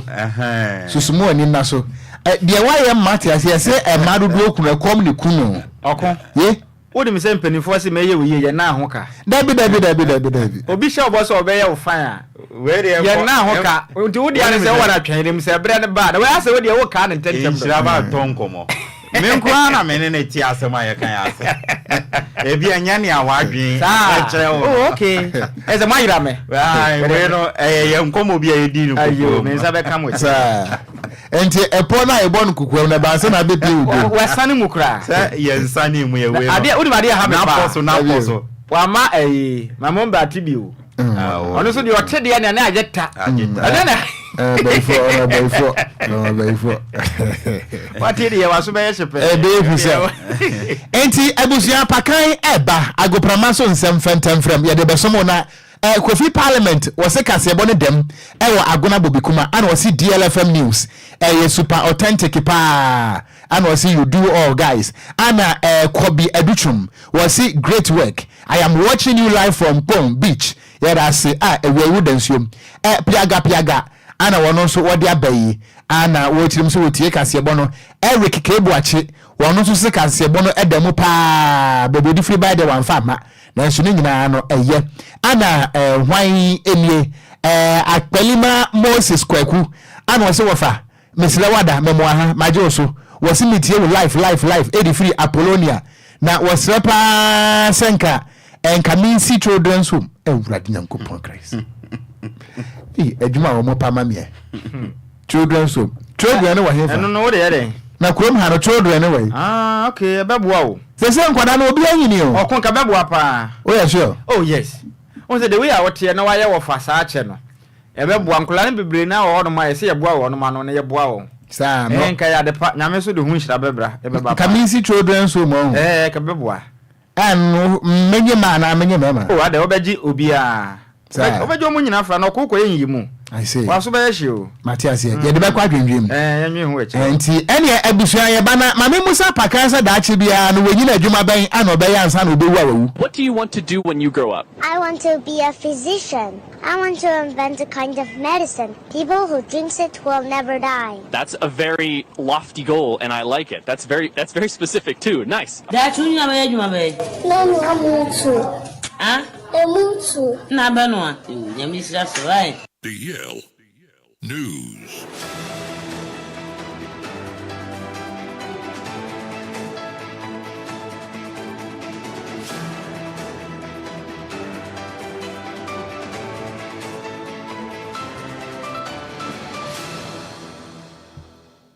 Susuma w'ani nna so. Deɛ woayɛ mma te aseɛ sɛ mmaa dodoɔ kunu ɛkɔm ne ku no. Ɔko. Ye. Wonim sɛ mpanimfoɔ se mɛyɛ wo yie yɛ nna ho ka. Dabi dabi dabi dabi dabi. Obi hyɛ wo bɔ sɛ ɔbɛyɛ wo fine a. Yɛ nna ho ka. Nti wo deɛ ne sɛ wowɔ no atwɛn sɛ berɛ no ba a na wei asɛ wo deɛ wokaa no ntɛmntɛm dodo. Nhyira ba tɔ nkɔmmɔ. Me nko ara na me ne no te asɛm a yɛka yi ase. Ebi ɛnyɛ nea w'adwene kyerɛ wo no. Oh, okay. Ɛsɛ moayera me. Wei no, ɛyɛ yɛn nkɔmmɔ bi a yɛdii no kokoam. Ayo, me nsa bɛka mo kyɛ. Nti ɛpɔ no a yɛbɔ no kokoam no, ɛbaa sɛ na abɛpie wo dwom. Wɔasane mu koraa. Sɛ yɛnsane mu yɛ wei no. Adeɛ, wonim adeɛ ɛha me paa. N'apɔ so, n'apɔ so. Wama ɛyi, Maame Mbra te bi o. Ɔno nso deɛ ɔte deɛ nea na agye ta. Ɛnɛ na. Abayifoɔ ɔno abayifoɔ ɔno abayifoɔ. Wate deɛ waso bɛyɛ hye pɛɛ. Ɛbɛyɛ hu sɛ. Nti abusua pakan ɛba agoprama so nsɛm fɛntɛmfrɛm yɛde bɛsom wo na. Eh, Kofi Parliament wɔse kaseɛbɔ no dɛm ɛwɔ Agona Bobikuma ana ɔse DLFM news ɛyɛ super authentic paa ana ɔse you do all guys ana eh, Kobi Adutwum wɔse great work I am watching you live from Kpong beach yɛda ase a awia da nsuom eh, piaga piaga ana wɔno nso wɔde aba yi ana wɔkyerɛ mu sɛ wɔtie kaseɛbɔ no Eric Keboakye wɔno nso se kaseɛbɔ no ɛda mu paa baabi ɔde firi bae deɛ wamfa amma Nanso ne nyinaa no ɛyɛ. Ana eh, hwan nie? Eh, Akpalima Moses Kwaku. Ana ɔse wɔfa, mesrɛ wo ada, memoa ha, magye wo so. Wɔse metie wo life, life, life, ɛdi firi Apollonia. Na wɔsrɛ paa sɛ nka, eh, nka mensi children's home. Awurade Nyankopɔn Christ. Ei, adwuma a wɔn pa ma meɛ. Children's home. Children no wɔ hefa? Ɛno no wode yɛ dɛn? Na kurom ha no children no wɔ yi. Ah, okay, ɛbɛboa o. Sese nkwadaa no obi anyini o. Ɔko nka bɛboa paa. O yɛ sure? Oh yes. Wohu sɛ the way a woteɛ na wayɛ wɔfa saa kyɛ no, ɛbɛboa. Nkwadaa no bebree naa wɔ hɔnom a yɛsɛ yɛboa wɔnom ano na yɛboa wɔn. Saa no. Ɛɛ nka yɛ ade pa. Nyame nso de ho nhyira bɛbra, ɛbɛba paa. Nka mensi children's home ɔho. Ɛɛ nka bɛboa. Ɛno menye mmaa anaa menye mmarima? Oh adɛ wobɛgye obiara. Saa. Wobɛgye wɔn nyinaa fra na ɔko kɔyɛ nyiyimu. I see. W'aso bɛyɛ hye o. Mate aseɛ. Yɛde bɛkɔ adwendwen mu. Ɛɛ yɛnwen ho akyire. Nti ɛneɛ abusua yɛba na ma me musa Apakan sɛ daakye biara no wanyini adwuma bɛn ana ɔbɛyɛ ansa na ɔbɛwu a wawu. What do you want to do when you grow up? I want to be a physician. I want to invent a kind of medicine. People who drinks it will never die. That's a very lofty goal and I like it. That's very that's very specific too. Nice. Daakye wo nyina bɛyɛ adwuma bɛn? Mɛnoa mootuo. Ah? Emutuo. Nna abɛnoa? Ew, Nyame nhyira so, ae. DL News.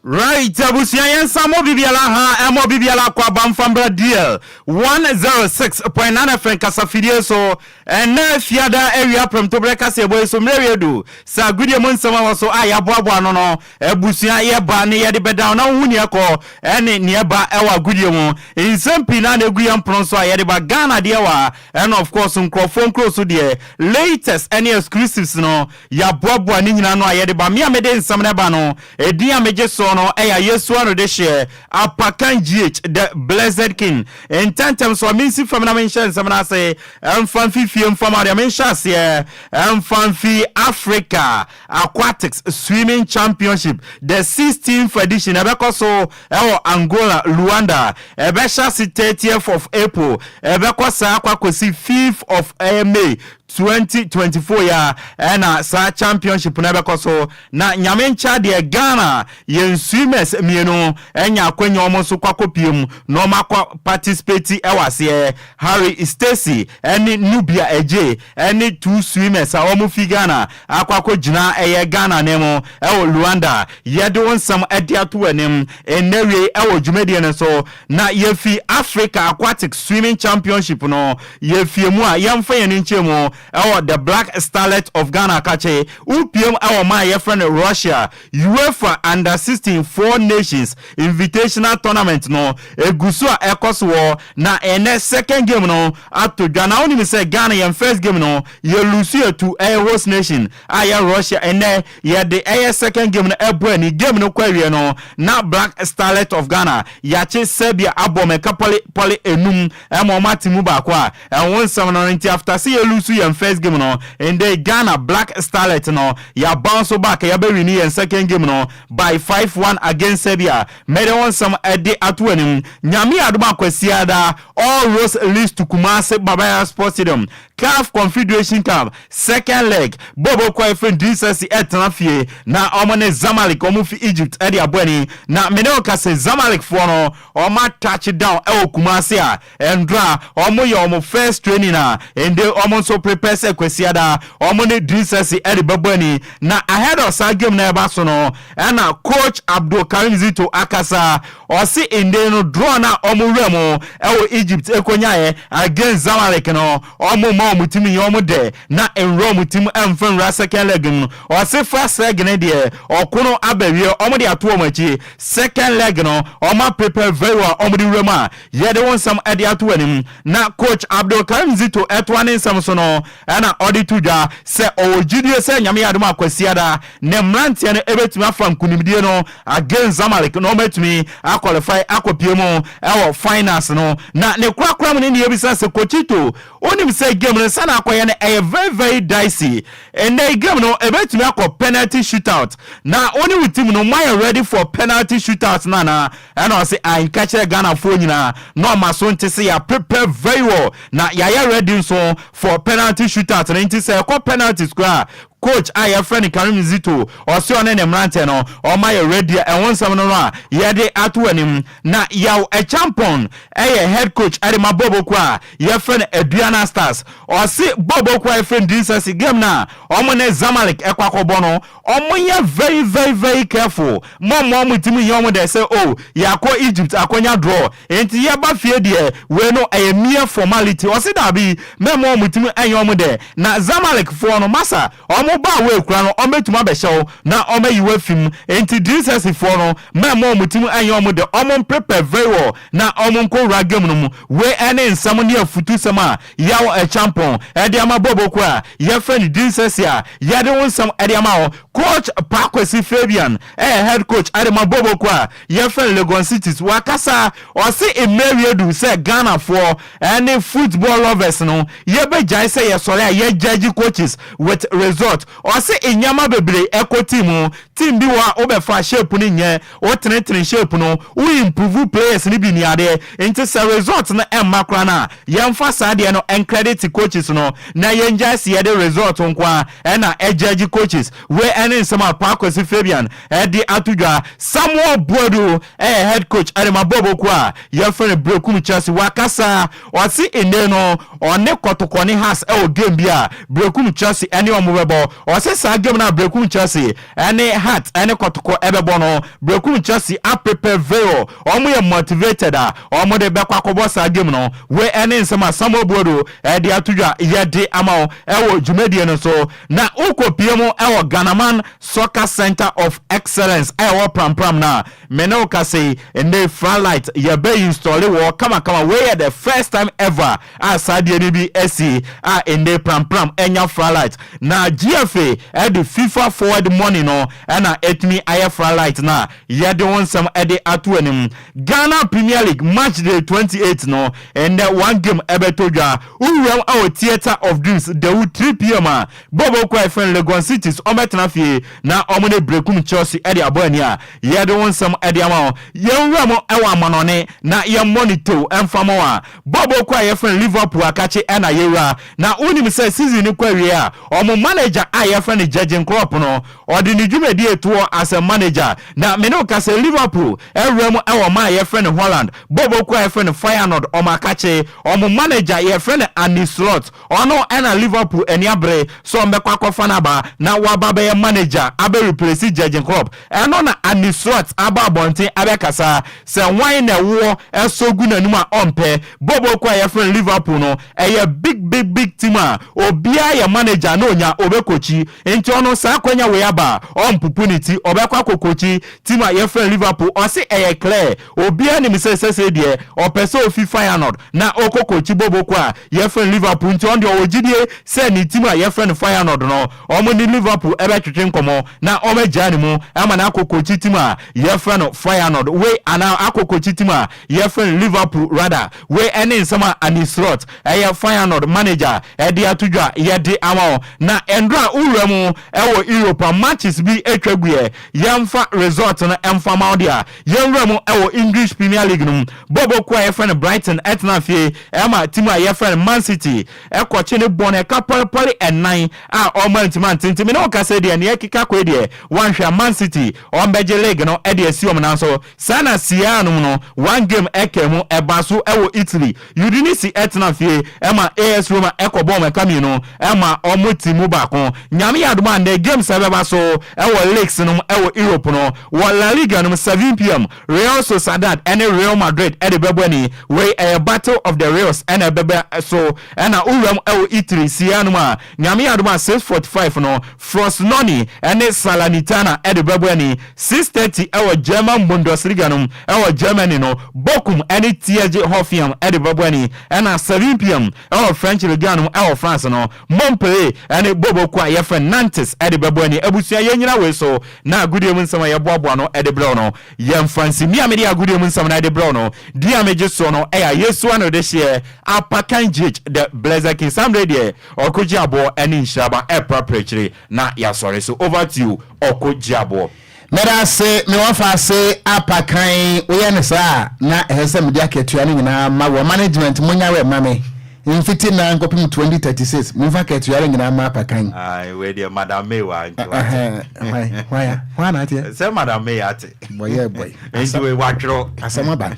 Right abusua yɛn nsa mɔ bibiara ha ɛmɔ bibiara akɔ aba mfa mbra DL 106.9 FM kasafidie so ɛnɛ fiada awia prɛmtoberɛ kaseɛbɔ yi so mmerɛ wie du sɛ agodie mu nsɛm a wɔ so a yɛaboaboa ano no abusua yɛba ne yɛde bɛdan na wohu neɛ ɛkɔ ɛne neɛ ɛba ɛwɔ agodie mu nsɛm pii na na ɛgu yɛn pono so a yɛde ba Ghana deɛ wɔ a ɛna of course nkurɔfoɔ nkuro so deɛ latest ɛne exclusives no Yɛaboaboa ne nyinaa ano a yɛde ba. Me a mede nsɛm no ba no, edin a megye soɔ no yɛ Ayesu ano dehyeɛ, Apakan GH, the Blessed King. Ntɛmntɛm so a mensi fam na menhyɛ nsɛm no ase mfa mfi fie mfa ma deɛ menhyɛ aseɛ mfa mfi Africa Aquatics Swimming Championship, the 16th edition, ɛbɛkɔ so wɔ Angola, Luanda. Ɛbɛhyɛ ase 30th of April, ɛbɛkɔ saa akɔ akɔsi 5th of May 2024 yi a ɛna saa championship no ɛbɛkɔ so na nyame nkyɛ adeɛ Ghana yɛn swimmers mmienu ɛnya akwanya wɔn nso kɔ akɔpie mu na wɔn akɔ participate ɛwɔ aseɛ Harry Stacy ɛne Nubia Adjei ɛne two swimmers a wɔn fi Ghana akɔ akɔ gyina ɛyɛ Ghana ne mu ɛwɔ Luanda yɛde wo nsɛm ɛde ato w'anim ɛnnɛ wie ɛwɔ dwumadie no so Na yɛfi Africa Aquatic Swimming Championship no, yɛfie mu a, yɛmfa yɛn ani nkyerɛ mu wɔ The Black Starlet of Ghana kakye wopiem wɔ man a yɛfrɛ no Russia UEFA Under 16 Four Nations Invitational Tournament no ɛgu so a ɛkɔ so wɔ na ɛnɛ second game no ato dwa na wonim sɛ Ghana yɛn first game no yɛ lose yɛ to ɛyɛ host nation a yɛ Russia ɛnɛ yɛde ɛyɛ second game no ɛbɔ ani game no kɔ awie no na Black Starlet of Ghana yakye Serbia abɔ mɛka pɔle pɔle enum ɛma wɔn ate mu baako a ɛho nsɛm no nti after sɛ yɛ lose yɛn first game no ndɛ Ghana Black Starlet no yɛ bounce back yɛbɛ wini yɛn second game no by 5-1 against Serbia mɛde ho nsɛm ɛde ato anim Nyame adom a Kwasiada all roads leads to Kumasi Baba Yara Sports Stadium CAF Confederation Cup second leg bɔɔlbɔ kuo a yɛfrɛ no DSC ɛtena fie na wɔn ne Zamalek wɔn fi Egypt ɛde abɔ ani na me ne wo ka sɛ Zamalek foɔ no wɔn a touch down ɛwɔ Kumasi a ɛndra wɔn yɛ wɔn first training a ɛnde wɔn nso prepare sɛ Kwasiada wɔn ne DSC ɛde bɛbɔ ani na ahead of saa game na ɛba so no ɛna coach Abdul Karim Zito akasa Ɔse ndɛ no draw no a ɔmo wura mu wɔ Egypt konyaeɛ against Zamalek no ɔmo mma ɔmo team nyɛ ɔmo dɛ na nwura ɔmo team mfa nwura second leg no mu. Ɔse first leg no deɛ ɔko no aba wie ɔmo de ato ɔmo akyi second leg no ɔmo a prepare very well ɔmo de wura mu a yɛde wo nsɛm de ato w'anim. Na coach Abdulkarim Zito ɛtoa ne nsɛm so no. Ɛna ɔde to dwa sɛ ɔwɔ gyidie sɛ Nyame yɛ adom a Kwasiada ne mmeranteɛ no bɛtumi afa nkunimdie no against Zamalek na wɔatumi a qualify akɔpie mu wɔ finals no. Na ne korakora mu no ne yɛbisa sɛ Cochito wonim sɛ game no sɛnea akɔyɛ no ɛyɛ very very dicey, ɛnnɛ yi game no ɛbɛtumi akɔ penalty shootout na wo ne wo team no moayɛ ready for penalty shootout no anaa? Ɛna ɔse ae nka kyerɛ Ghanafoɔ nyinaa na ɔma so nte sɛ yɛ prepare very well na yɛayɛ ready nso for penalty shootout no nti sɛ ɛkɔ penalties koraa a coach a yɛfrɛ no Karim Zito ɔse ɔne ne mmeranteɛ no ɔma yɛ ready a ɛho nsɛm no no a yɛde ato anim. Na Yaw Acheampong yɛ head coach de ma bɔɔlbɔ kuo a yɛfrɛ no Aduana Stars. Ɔse bɔɔlbɔ kuo a yɛfrɛ no Dinsasi game no a ɔmo ne Zamalek ɛkɔ akɔbɔ no ɔmo nyɛ very very very careful mo mma ɔmo tim nyɛ ɔmo dɛ sɛ oh yɛakɔ Egypt akɔnya draw nti yɛba fie deɛ wei no ɛyɛ mere formality. Ɔse daabi mɛmma ɔmo tim nyɛ ɔmo dɛ na Zamalek foɔ no masa ɔmo ba away koraa no ɔmo bɛtumi abɛhyɛ wo na ɔmo ayi wo afi mu nti Dinsasi foɔ no mɛmma ɔmo tim nyɛ ɔmo dɛ ɔmo mprepare very well na ɔmo nkɔ wura game no mu. Wei ɛne nsɛm ne afutusɛm a Yaw Acheampong de ama Boboko a yɛfrɛ no Dinsasi a yɛde wo nsɛm de ama wo. Coach Pa Kwesi Fabian yɛ head coach de ma Boboko a yɛfrɛ no Legon Cities. Wakasa, ɔse mmerɛ wie du sɛ Ghanafoɔ ne football lovers no yɛbɛgyae sɛ yɛsɔre a yɛ judge coaches with result. Ɔse nneɛma bebree ɛkɔ team mu, team bi wɔ hɔ a wobɛfa shape no nyɛ Wo tenetene shape no, wo improve players no bi ne adeɛ, nti sɛ result no ɛmma koraa no a, yɛnfa saa adeɛ no ncredit coaches no na yɛngyae sɛ yɛde result nko ara ɛna ɛjudge coaches. Wei ɛne nsɛm a Paa Kwasi Fabian ɛde ato dwa. Samuel Boadu ɛyɛ head coach ɛde ma bɔɔlbɔ kuo a yɛfrɛ no Berekum Chelsea. Wakasa, ɔse nnɛ no ɔne Kɔtɔkɔ ne Hearts ɛwɔ game bi a Berekum Chelsea ɛne wɔn bɛbɔ. Ɔse saa game no a Berekum Chelsea ɛne Heart ɛne Kɔtɔkɔ ɛbɛbɔ no, Berekum Chelsea aprepare very wɔn yɛ motivated a wɔn de bɛkɔ akɔbɔ saa game no. Wei ɛne nsɛm a Samuel Boadu ɛde ato dwa yɛde ama wo ɛwɔ dwumadie no so. Na wokɔ pie mu ɛwɔ Ghanaman Soccer Centre of Excellence a ɛwɔ Prampram no a, me ne wo kasa yi, nnɛ yi Fralight yɛbɛ installe wɔ kamakama. Wei yɛ the first time ever a saa adeɛ no bi asi a nnɛ Prampram anya Fralight. Na GFA de FIFA Forward Money no na atumi ayɛ Fralight no a yɛde ho nsɛm de ato anim. Ghana Premier League match day 28 no, nnɛ one game ɛbɛtɔ dwa. Wowuram wɔ Theatre of Dreams Dawu 3pm a, bɔɔlbɔ kuo a yɛfrɛ no Legon Cities wɔbɛtena fie na wɔne Berekum Chelsea de abɔ ani a yɛde ho nsɛm de ama wo. Yɛnwura mu wɔ amanɔne na yɛmmɔ no tew mfa ma wo a, Bɔɔlbɔ kuo a yɛfrɛ no Liverpool akakye na yɛwura. Na wonim sɛ season no kɔ awiei a, wɔn manager a yɛfrɛ no Jurgen Klopp no, ɔde ne dwumadie reto hɔ as a manager. Na me ne wo ka sɛ Liverpool awura mu wɔ ɔman a yɛfrɛ no Holland, bɔɔlbɔ kuo a yɛfrɛ no Feyenoord, wɔn akakye. Wɔn manager yɛfrɛ no Arne Slot, ɔno na Liverpool ani abere sɛ wɔbɛkɔ akɔfa no aba na waba abɛyɛ manager abɛ replace Jurgen Klopp. Ɛno na Arne Slot aba abɔnten abɛkasa sɛ hwan na ɛwoɔ sɔ gu n'anim a ɔmpɛ. Bɔɔlbɔ kuo a yɛfrɛ no Liverpool no, ɛyɛ big big big team a obiara yɛ manager na onya ɔbɛkokyi. Nti ɔno saa akwanya wei aba a, ɔmpopo ne ti, ɔbɛkɔ akɔkokyi team a yɛfrɛ no Liverpool. Ɔse ɛyɛ clear, obiara nim sɛ sɛsei deɛ ɔpɛ sɛ ofi Feyenoord na ɔkɔkokyi bɔɔlbɔ kuo a yɛfrɛ no Liverpool. Nti ɔno deɛ ɔwɔ gyidie sɛ ne team a yɛfrɛ no Feyenoord no, Wɔn ne Liverpool bɛtwetwe nkɔmmɔ na wɔagyaa ne mu ama no akɔ kokyi team a yɛfrɛ no Feyenoord wei anaa akɔ kokyi team a yɛfrɛ no Liverpool rather. Wei ne nsɛm a Arne Slot ɛyɛ Feyenoord manager de ato dwa yɛde ama wo. Na ndora wowura mu wɔ Europe a matches bi atwa guiɛ yɛmfa result no mfa ma wo deɛ a yɛnwura mu wɔ English Premier League no mu. Bɔɔlbɔ kuo a yɛfrɛ no Brighton tena fie ma team a yɛfrɛ no Man City kɔkye ne bɔ no ɛka pɔlepɔle ɛnan a ɔmma ntumi ante nti me ne wo kasa yi deɛ nea ɛkeka kɔ yi deɛ wanhwɛ a Man City ɔmbɛgye league no de asi wɔn nan so saa na Serie A no mu no one game ɛka mu ɛba so ɛwɔ Italy Udinese ɛtena fie ɛma AS Roma ɛkɔ bɔ wɔn ɛka mmienu ɛma wɔn ti mu baako. no, Nyame yɛ adom a nnɛ games a ɛbɛba so wɔ leagues no mu wɔ Europe no, wɔ La Liga no mu 7pm, Real Sociedad ne Real Madrid de bɛbɔ ani. Wei ɛyɛ Battle of the Reals na ɛbɛba so. Ɛna wowura mu wɔ Italy Serie A no mu a, Nyame yɛ adom a 6:45 no, Frosinone ne Salernitana de bɛbɔ ani. 6:30 wɔ German Bundesliga no mu wɔ Germany no, Bochum ne TSG Hoffenheim de bɛbɔ ani. Ɛna 7pm wɔ French Ligue 1 no mu wɔ France no, Montpellier ne Bobo kuo a yɛfrɛ no Nantes de bɛbɔ ani. Abusua yɛnnyina wei so na agodie mu nsɛm a yɛboaboa ano de brɛ wo no, yɛmfa nsi. Me a mede agodie mu nsɛm no de brɛ wo no, din a megye soɔ no yɛ Ayesu Anodehyeɛ Apakan GH The Blessed King. Saa mmerɛ yi deɛ, Ɔko gye aboɔ ne nhyiraba ɛreprapra akyire na yɛasɔre so. Over to you, Ɔko gye aboɔ. Meda ase me wɔfa ase apa kan woyɛ no saa a na ɛsɛ sɛ mede akatua no nyinaa ma wɔ management monya wɛ ma me mfiti na nkɔpem 2036 momfa akatua no nyinaa ma apa kan. Ae wei deɛ Madam May wa nti wate. Hwan hwan hwan na ateɛ. Sɛ Madam May ate. Bɔyɛ bɔy. Nti wei watwerɛ. Asɛm aba.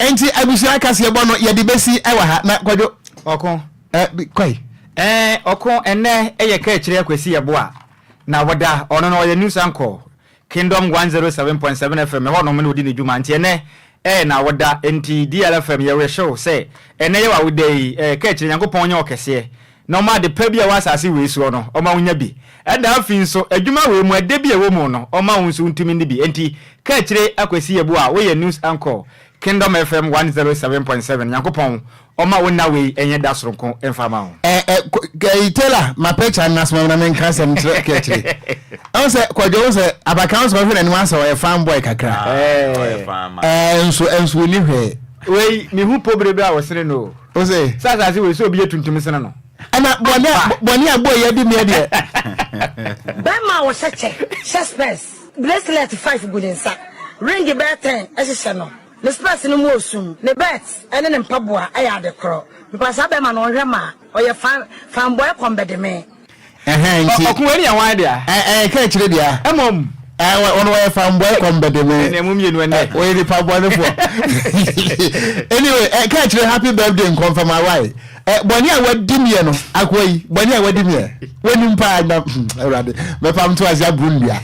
Nti abusua kaseɛbɔ no yɛde bɛsi ɛwɔ ha na kwadwo. Ɔko. Ɛ kwae. Ɛɛ ɔko ɛnɛ ɛyɛ kaakyire akwasi yɛboa. Na wɔda ɔno no ɔyɛ news anchor Kingdom 107.7 FM ɛhɔ nom na ɔdi ne dwuma nti ɛnɛ ɛyɛ n'awoda nti DLFM yɛ wehye wo sɛ ɛnɛ yɛ w'awoda yi ɛɛ ka akyire Nyankopɔn nyɛ wo kɛseɛ na ɔma ade pa bi a ɛwɔ asase wei soɔ no ɔma wo nya bi ɛna afei nso adwuma wei mu ɛdɛ bi a ɛwɔ mu no ɔma wo nso wo ntumi nni bi nti ka akyire Akwasi Yeboah a woyɛ news anchor Kingdom FM 107.7 Nyankopɔn ɔma wo nna wei ɛnyɛ da soronko mfa ma wo. Ɛ ɛ kɛyi Taylor ma picture no na soma me na menka asɛm nkyerɛ kɛkyire. Ɛhu sɛ Kwadwo hu sɛ abakan sɛ ɔhwɛ n'anim asɛ ɔyɛ fan boy kakra. Ɔyɛ fan man. Ɛɛ nso nso ɔni hwee. Wei mehu pobere bi a ɔsene no o. O se. Sɛ asase wei sɛ obi yɛ tuntum sene no. Ɛna bɔne a bɔne a boy yi adi meɛ deɛ. Bɛrima a ɔhyɛ kyɛ, hyɛ spɛs, bracelet five gu ne nsa, ring bɛyɛ ten hyehyɛ no, ne spɛs no mu osum, ne bɛt ne ne mpaboa yɛ ade korɔ. Mepa saa bɛrima no ɔnhwɛ maa, ɔyɛ fan fanboy kɔmbɛdeme. Ɛhɛn nti. Ɔko wei yɛ hwan dea? Ɛyɛ ka akyire dea. Mmom. Ɔno ɔyɛ fanboy kɔmbɛdeme. Ɛnna mu mmienu ɛnɛ. Ɔyɛ nipa bɔnefoɔ. Anyway, ka akyire happy birthday nkɔmfama why? Ɛ bɔne a wadi miɛ no akoa yi bɔne a wadi miɛ wonim paa na hmm, awurade mɛpam to ase aburo nnua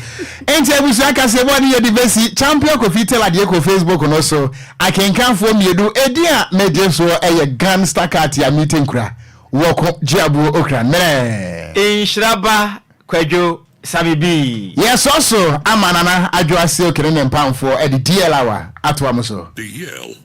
enti abusua kaseɛ bɔne yɛde bɛsi champion kofi taylor deɛ kɔ facebook no so akenkanfoɔ mmienu ɛdin a megye soɔ ɛyɛ gangster cat a mete nkura wɔko gye aboɔ okra mmerɛ Nhyira ba Kwadwo Sammy B. Yɛsɔ so ama Nana Adwoa Silk ne ne mpamfoɔ de DL Hour atoa mo so. The Yale.